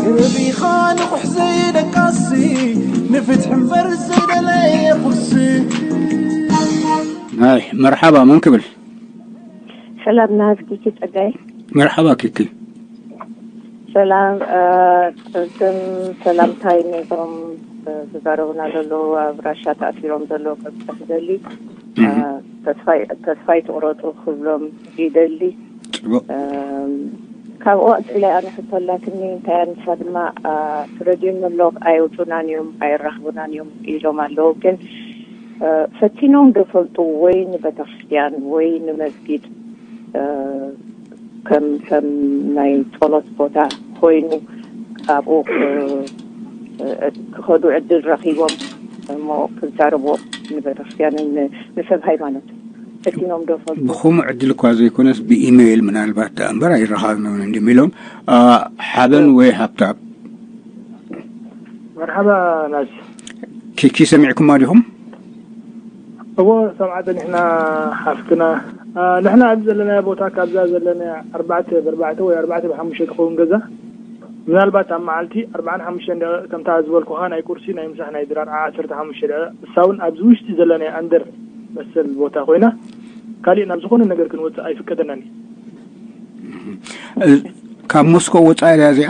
ገረብ ኢኻ ንቑሕ ዘይደቃሲ ንፍትሒ እምበር ዘይደለየ ቁርሲ ኣይ መርሓባ መን ክብል? ሰላም ናሃዝኪ ኪኪ ጸጋይ። መርሓባ ኪኪ። ሰላም ቅድም ሰላምታይ ነቶም ዝዛረቡና ዘለዉ ኣብ ራሻ ተኣሲሮም ዘለዉ ከብፅሕ ደሊ ተስፋይ ትቑረጡ ክብሎም ይደሊ። ፅቡቅ ካብኡ ኣፅለ ኣነ ሕቶ ኣላትኒ እንታይ ኣንሳ ድማ ረድዮም ኣሎ ኣየውፁናን እዮም ኣየራኽቡናን እዮም ኢሎም ኣለዉ። ግን ፈቲኖም ዶ ፈልጡ ወይ ንቤተክርስትያን ወይ ንመስጊድ ከም ከም ናይ ጸሎት ቦታ ኮይኑ ኣብኡ ክኸዱ ዕድል ረኺቦም እሞ ክዛረብዎ ንቤተክርስትያንን ንሰብ ሃይማኖት ፈቲኖም ዶ ፈልጡ? ብኹምኡ ዕድል እኳ ዘይኮነስ ብኢሜይል ምናልባት ደኣ እምበር ኣይረኻብናን እንድም ኢሎም ሓበን ወይ ሃብታብ መርሓባ ናዚ ኪኪ ሰሚዕኩማ ዲኹም? እዎ ሰምዓ ጸኒሕና ሓፍትና ንሕና ኣብዚ ዘለናዮ ቦታ ካብዛ ዘለናያ ኣርባዕተ ብኣርባዕተ ወይ ኣርባዕተ ብሓሙሽተ ትኸውን ገዛ ምናልባት ኣብ መዓልቲ ኣርባዓን ሓሙሽተን ደቂቕ ከምታ ዝበልኩኻ ናይ ቁርሲ፣ ናይ ምሳሕ፣ ናይ ድራር ዓሰርተ ሓሙሽተ ደቂቕ፣ እሳ እውን ኣብዚ ውሽጢ ዘለናዮ ኣንደር መሰል ቦታ ኮይና፣ ካሊእ ናብ ዝኾነ ነገር ክንወፅእ ኣይፍቀደናን እዩ። ካብ ሞስኮ ወፃኢ እያ እዚኣ?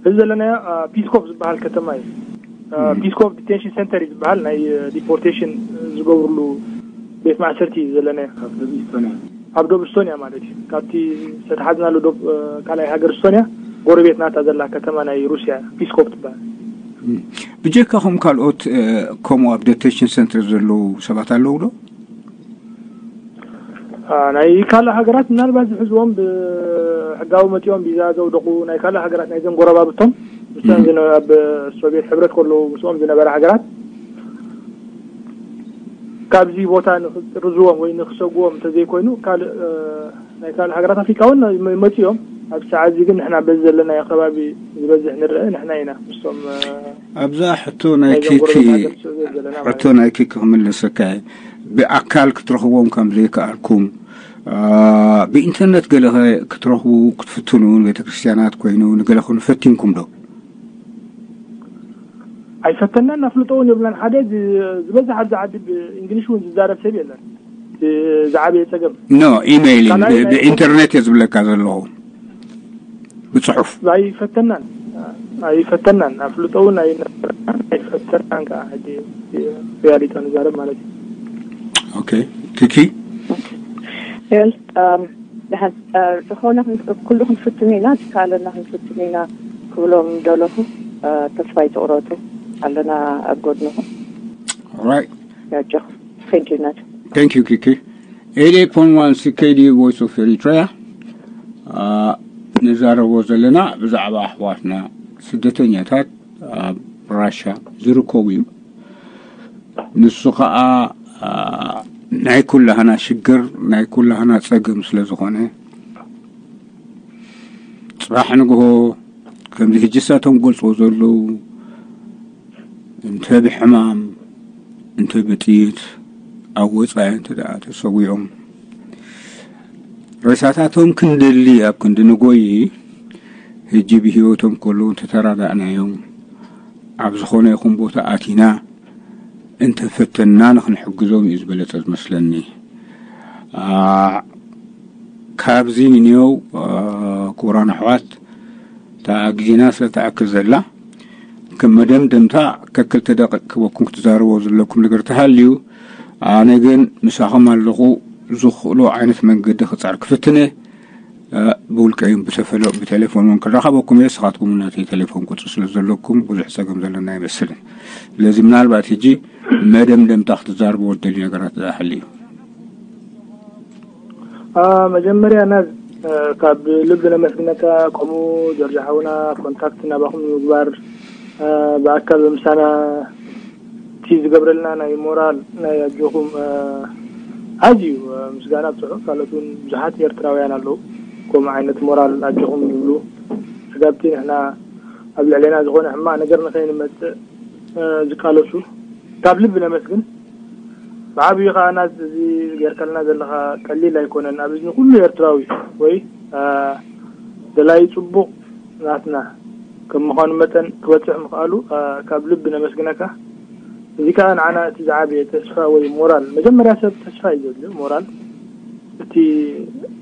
እዚ ዘለናዮ ፒስኮቭ ዝበሃል ከተማ እዩ። ፒስኮቭ ዲቴንሽን ሴንተር እዩ ዝበሃል፣ ናይ ዲፖርቴሽን ዝገብርሉ ቤት ማእሰርቲ እዩ ዘለናዮ። ኣብ ደቡብ ኢስቶንያ ማለት እዩ። ካብቲ ዝተተሓዝናሉ ዶብ ካልኣይ ሃገር ስቶንያ ጎረቤት ናታ ዘላ ከተማ ናይ ሩስያ ፒስኮፕ ትበሃል። ብጀካኹም ካልኦት ከምኡ ኣብ ዲቴንሽን ሴንተር ዘለዉ ሰባት ኣለዉ ዶ? ናይ ካልእ ሃገራት ምናልባት ዝሕዝዎም ብሕጋዊ መፂኦም ቪዛ ዘውደቑ ናይ ካልእ ሃገራት ናይ ዘንጎረባብቶም ምስን ኣብ ሶቪየት ሕብረት ከለዉ ምስኦም ዝነበረ ሃገራት ካብዚ ቦታ ንክጥርዝዎም ወይ ንክሰጉዎም እንተዘይኮይኑ ካልእ ናይ ካልእ ሃገራት ኣፍሪካ እውን መፂኦም። ኣብ ሰዓት እዚ ግን ንሕና በዚ ዘለናዮ ከባቢ ዝበዝሕ ንርአ ንሕና ኢና ምስቶም ኣብዛ ሕቶ ናይ ኪኪ ሕቶ ናይ ኪኪ ክምልሰካ ብኣካል ክትረኽቦም ከም ዘይከኣልኩም ብኢንተርነት ገለ ክትረኽቡ ክትፍትኑ ቤተክርስትያናት ኮይኑ ንገለ ክኑ ፈቲንኩም ዶ? ኣይፈተናን፣ ኣፍልጦ እውን የብላን። ሓደ ዝበዝሕ ኣብዚ ዓዲ ብእንግሊሽ እውን ዝዛረብ ሰብ የለን። ዝዓበየ ፀገም ኖ ኢሜይል ብኢንተርኔት እየ ዝብለካ ዘለኹ ብፅሑፍ ኣይፈተናን ኣይፈተናን ኣፍልጦ እውን ኣይነበረናን ኣይፈተናን ከዓ ሕጂ ሪያሊቲ ንዛረብ ማለት እዩ። ኦኬ ኪኪ ል ዝኾነ ኩሉ ክንፍትን ኢና ዝከኣለና ክንፍትን ኢና ክብሎም ደለኹ። ተስፋ ይትቑረጡ ኣለና ኣብ ጎድንኹም። ራይት ያጆኹም። Thank you ናት Thank you ኪኪ eighty-eight point one C K D Voice of Eritrea ንዛረቦ ዘለና ብዛዕባ ኣሕዋትና ስደተኛታት ኣብ ራሻ ዝርከቡ እዩ። ንሱ ከዓ ናይ ኩላህና ሽግር ናይ ኩላህና ፀገም ስለ ዝኾነ ፅባሕ ንግሆ ከምዚ ሕጂ ሳቶም ገልፅዎ ዘለዉ እንተ ብሕማም እንተ ብጥይት ኣብ ወፃኢ እንተ ደኣ ተሰዊኦም ሬሳታቶም ክንደሊ ኣብ ክንዲ ንጎይ ሕጂ ብህይወቶም ከለዉ እንተተራዳእናዮም ኣብ ዝኾነ ይኹን ቦታ ኣቲና እንተፈተንና ንክንሕግዞም እዩ ዝበለፀ ዝመስለኒ። ካብዚ ንንየው ክቡራን ኣሕዋት እታ ግዜና ስለ ትኣክል ዘላ ከም መደምደምታ ከክልተ ደቂቕ ክበኩም ክትዛረቦ ዘለኩም ነገር ተሃልዩ ኣነ ግን ምሳኹም ኣለኹ ዝኽእሎ ዓይነት መንገዲ ክፃር ክፍትነ ብውልቀ እዩ ብተፈለ ብቴሌፎን እውን ክራኸበኩም እየ ስኻትኩም ናተይ ቴሌፎን ቁፅሪ ስለ ዘለኩም ብዙሕ ፀገም ዘለና ኣይመስልን ስለዚ ምናልባት ሕጂ መደምደምታ ክትዛርብዎ ዝደልዩ ነገራት ዝኣሕል እዩ መጀመርያ ናብ ካብ ልቢ ነመስግነካ ከምኡ ጆርጅ ሓውና ኮንታክት ናባኹም ንምግባር ብኣካል ብምሳና እቲ ዝገብረልና ናይ ሞራል ናይ ኣጆኹም ኣዝዩ ምስጋና ብፅሑፍ ካልኦት እውን ብዙሓት ኤርትራውያን ኣለዉ ከምኡ ዓይነት ሞራል ኣጆኹም ዝብሉ ስጋብቲ ንሕና ኣብ ልዕሌና ዝኾነ ሕማቕ ነገር ንኸይንመፅእ ዝቃለሱ ካብ ልቢ ነመስግን ብዓብዩ ከዓ ናዝ እዚ ገርካልና ዘለካ ቀሊል ኣይኮነን ኣብ እዝኒ ኩሉ ኤርትራዊ ወይ ደላይ ፅቡቕ ናትና ከም ምዃኑ መጠን ክበፅሕ ምኽኣሉ ካብ ልቢ ነመስግነካ እዚ ከዓ ንዓና እቲ ዝዓበየ ተስፋ ወይ ሞራል መጀመርያ ሰብ ተስፋ እዩ ዘድልዮ ሞራል እቲ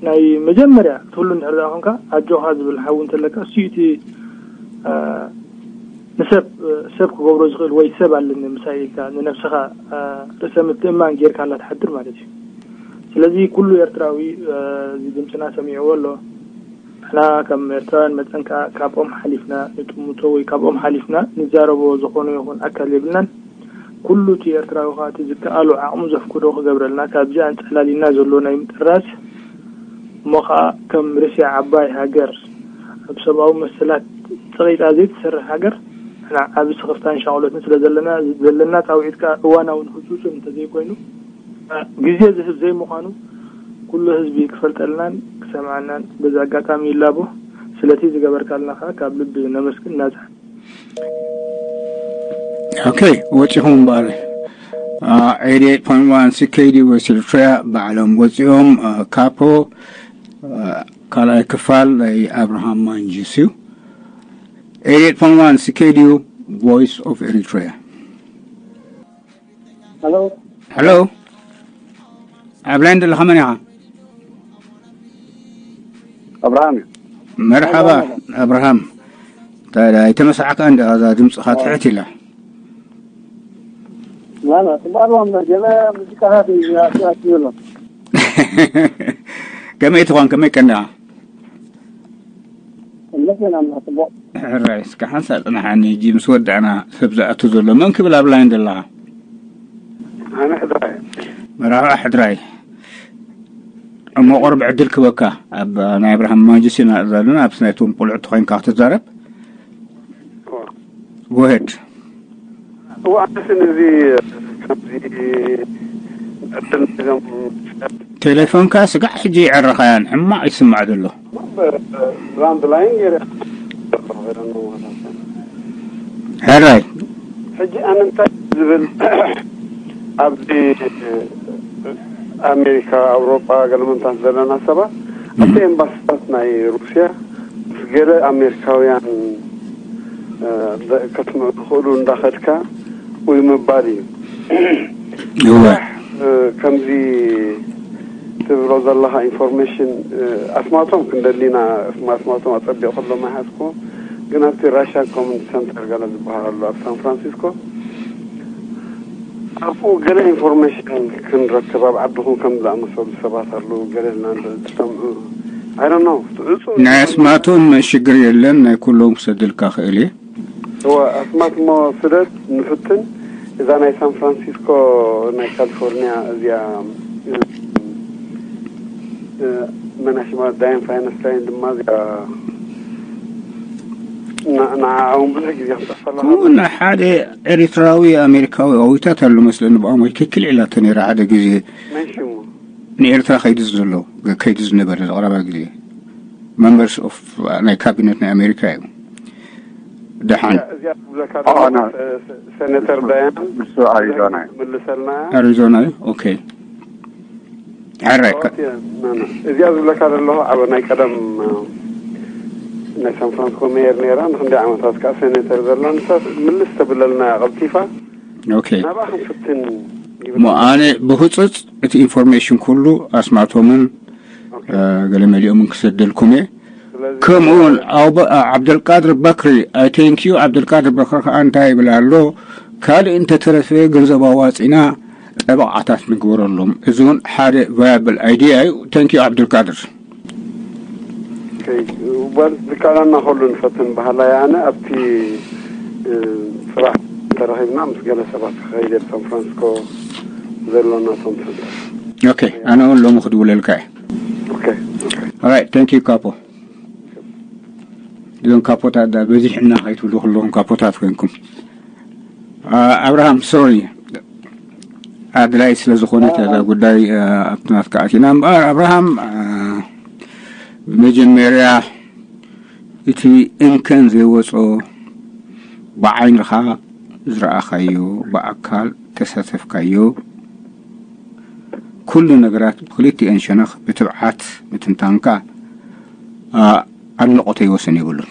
ናይ መጀመርያ ትህሉ እንድሕር ደኣ ኮንካ ኣጆኻ ዝብል ሓዊ እንተለካ እሱ እቲ ንሰብ ሰብ ክገብሮ ዝኽእል ወይ ሰብ ኣለኒ ምሳይ ኢልካ ንነብስኻ ርእሰ ምትእማን ጌርካ ኣላ ትሓድር ማለት እዩ ስለዚ ኩሉ ኤርትራዊ እዚ ድምፅና ሰሚዕዎ ኣሎ ንሕና ከም ኤርትራውያን መጠን ከዓ ካብኦም ሓሊፍና ንጥምቶ ወይ ካብኦም ሓሊፍና ንዛረቦ ዝኾነ ይኹን ኣካል የብልናን ኩሉ እቲ ኤርትራዊ ከዓ እቲ ዝከኣሎ ዓቕሙ ዘፍቅዶ ክገብረልና ካብዚ ኣንፀላሊና ዘሎ ናይ ምጥራዝ እሞ ከዓ ከም ርስያ ዓባይ ሃገር ኣብ ሰብኣዊ መሰላት ፀቒጣ ዘይትሰርሕ ሃገር ንሕና ዓቢ ስኽፍታን ሻቕሎትን ስለ ዘለና ዘለና ፃውዒት ከዓ እዋናውን ህፁፅን እንተዘይኮይኑ ግዜ ዝህብ ዘይምዃኑ ኩሉ ህዝቢ ክፈልጠልናን ክሰምዓናን በዚ ኣጋጣሚ ይላቦ ስለቲ ዝገበርካልና ከዓ ካብ ልቢ ነመስግን ናዝሓ Okay ወፂኹም እምበኣር eighty-eight point one C K D Voice Eritrea ባዕሎም ወፂኦም ካፖ ካልኣይ ክፋል ናይ ኣብርሃም ማንጅስ እዩ። ኤይት ኤይት ፖይንት ዋን C K D U, Voice of Eritrea. Hello. Hello. ኣብ ላይን ዘለኻ መን ኢኻ? ኣብርሃም እዩ። መርሓባ ኣብርሃም። ታዲያ ኣይተመሳዕካ እንዲ ኣዛ ድምፅኻ ትሕት ኢላ። ላላ ጽባርዋም ገለ ሙዚቃታት ይብሎ። ከመይ ትኾን ከመይ ቀኒኻ? እምነት ኢና ጽቡቕ። ሕራይ እስከ ሓንሳብ ጽናሓኒ፣ ሕጂ ምስ ወዳእና ሰብ ዝኣቱ ዘሎ መን ክብል ኣብ ላይን ዘለኻ? ኣነ ሕድራይ። መርሓባ ሕድራይ። እሞ ቁሩብ ዕድል ክበካ ኣብ ናይ ኣብርሃም ማንጅስ ኢና ዘለና፣ ኣብ ናይቶም ቆልዑ ተኾይንካ ክትዛረብ። ጎሄድ። እዋ ኣነስን እዚ ከምዚ ዕድል ነዞም ቴሌፎንካ ስጋዕ ሕጂ ይዕርኻያን ሕማቕ ይስማዕ ዘሎ። ላንድ ላይን ገይረ ሕራይ። ሕጂ ኣነ እንታይ ዝብል ኣብዚ ኣሜሪካ፣ ኣውሮጳ፣ ገለመንታት ዘለና ሰባት ኣብቲ ኤምባሲታት ናይ ሩስያ ምስ ገለ ኣሜሪካውያን ከተስምዑ ትኽእሉ እንዳኸድካ ወይ ምባል እዩ። ከምዚ ትብሎ ዘለኻ ኢንፎርሜሽን ኣስማቶም ክንደሊና ኣስማቶም ኣፀቢቑ ከሎ ማሓዝኩ። ግን ኣብቲ ራሽያን ኮሚኒቲ ሰንተር ገለ ዝበሃል ኣሎ ኣብ ሳን ፍራንሲስኮ ኣብኡ ገለ ኢንፎርሜሽን ክንረክብ ኣብ ዓድኹም ከም ዝኣመሰሉ ሰባት ኣለዉ ገለ ዝሰምዑ ኣይረኖ ትዕፁ ናይ ኣስማቶም ሽግር የለን። ናይ ኩሎም ክሰድልካ ክእል እየ። እወ ኣስማት እሞ ስደት ንፍትን። እዛ ናይ ሳን ፍራንሲስኮ ናይ ካሊፎርኒያ እዚኣ መናሽማ ዳያን ፋይነስታይን ድማ እዚኣ ንዓውን ብዙሕ ግዜ ክጠፈላ ሓደ ኤሪትራዊ ኣሜሪካዊ ኣዊታት ኣሎ መስለኒ ብኣሞይ ክክል ኢላቶ ነይራ ሓደ ግዜ መን ሽሙ ንኤርትራ ከይዱ ዘሎ ከይዱ ዝነበረ ዝቕረባ ግዜ መንበርስ ኦፍ ናይ ካቢነት ናይ ኣሜሪካ እዩ። ደሓን እዚኣ ትብለካ ዘለኹ ሰ- ሰ- ሴኔተር ዳያን እሱ ኣሪዞና እዩ። ምልሰልና ኣሪዞና እዩ። ኦኬ። ሕራይ እዚኣ ዝብለካ ዘለኹ ኣብ ናይ ቀደም ናይ ሳን ፍራንሲስኮ ሜየር ነይራ ንክንደይ ዓመታት ከዓ ሴኔተር ዘላ ንሳ ምልስ ተብለልና እያ ቀልጢፋ ኦኬ። ናብኣ ክንፍትን ይብል እሞ ኣነ ብህፁፅ እቲ ኢንፎርሜሽን ኩሉ ኣስማቶምን ገለ መሊኦምን ክሰደልኩም እየ። ከምኡ እውን ዓብደልቃድር በክሪ፣ I thank you ዓብደልቃድር በክሪ ከዓ እንታይ ይብል ኣሎ፣ ካልእ እንተተረፈ ገንዘብ ኣዋፂና ጠበቓታት ንግበረሎም። እዚ እውን ሓደ ቫያብል ኣይዲያ እዩ። Thank you ዓብደልቃድር። ዝከኣለና ከሉ ንፈትን ባህላ ኣነ ኣብቲ ስራሕ ተረኺብና ምስ ገለ ሰባት ክኸይደ ሳን ፍራንሲስኮ ዘሎና ቶም ሰንተር ኦኬ። ኣነ እውን ሎሚ ክድውለልካ እየ። ኦኬ ኦኬ Alright, thank you ካፖ። እዞም ካፖታት ዳ በዚሕና ከይትብሉ ከለኹም ካፖታት ኮይንኩም። ኣብርሃም ሶሪ ኣድላይ ስለ ዝኾነት እዛ ጉዳይ ኣብቲ ናትካ ኣቲና እምበኣር ኣብርሃም መጀመርያ እቲ እንከን ዘይወጾ ብዓይንኻ ዝረኣኻዮ ብኣካል ተሳተፍካዮ ኩሉ ነገራት ብክልቲኤን ሸነኽ ብትብዓት ምትንታንካ ኣድንቖተይ ወሰን የብሉን።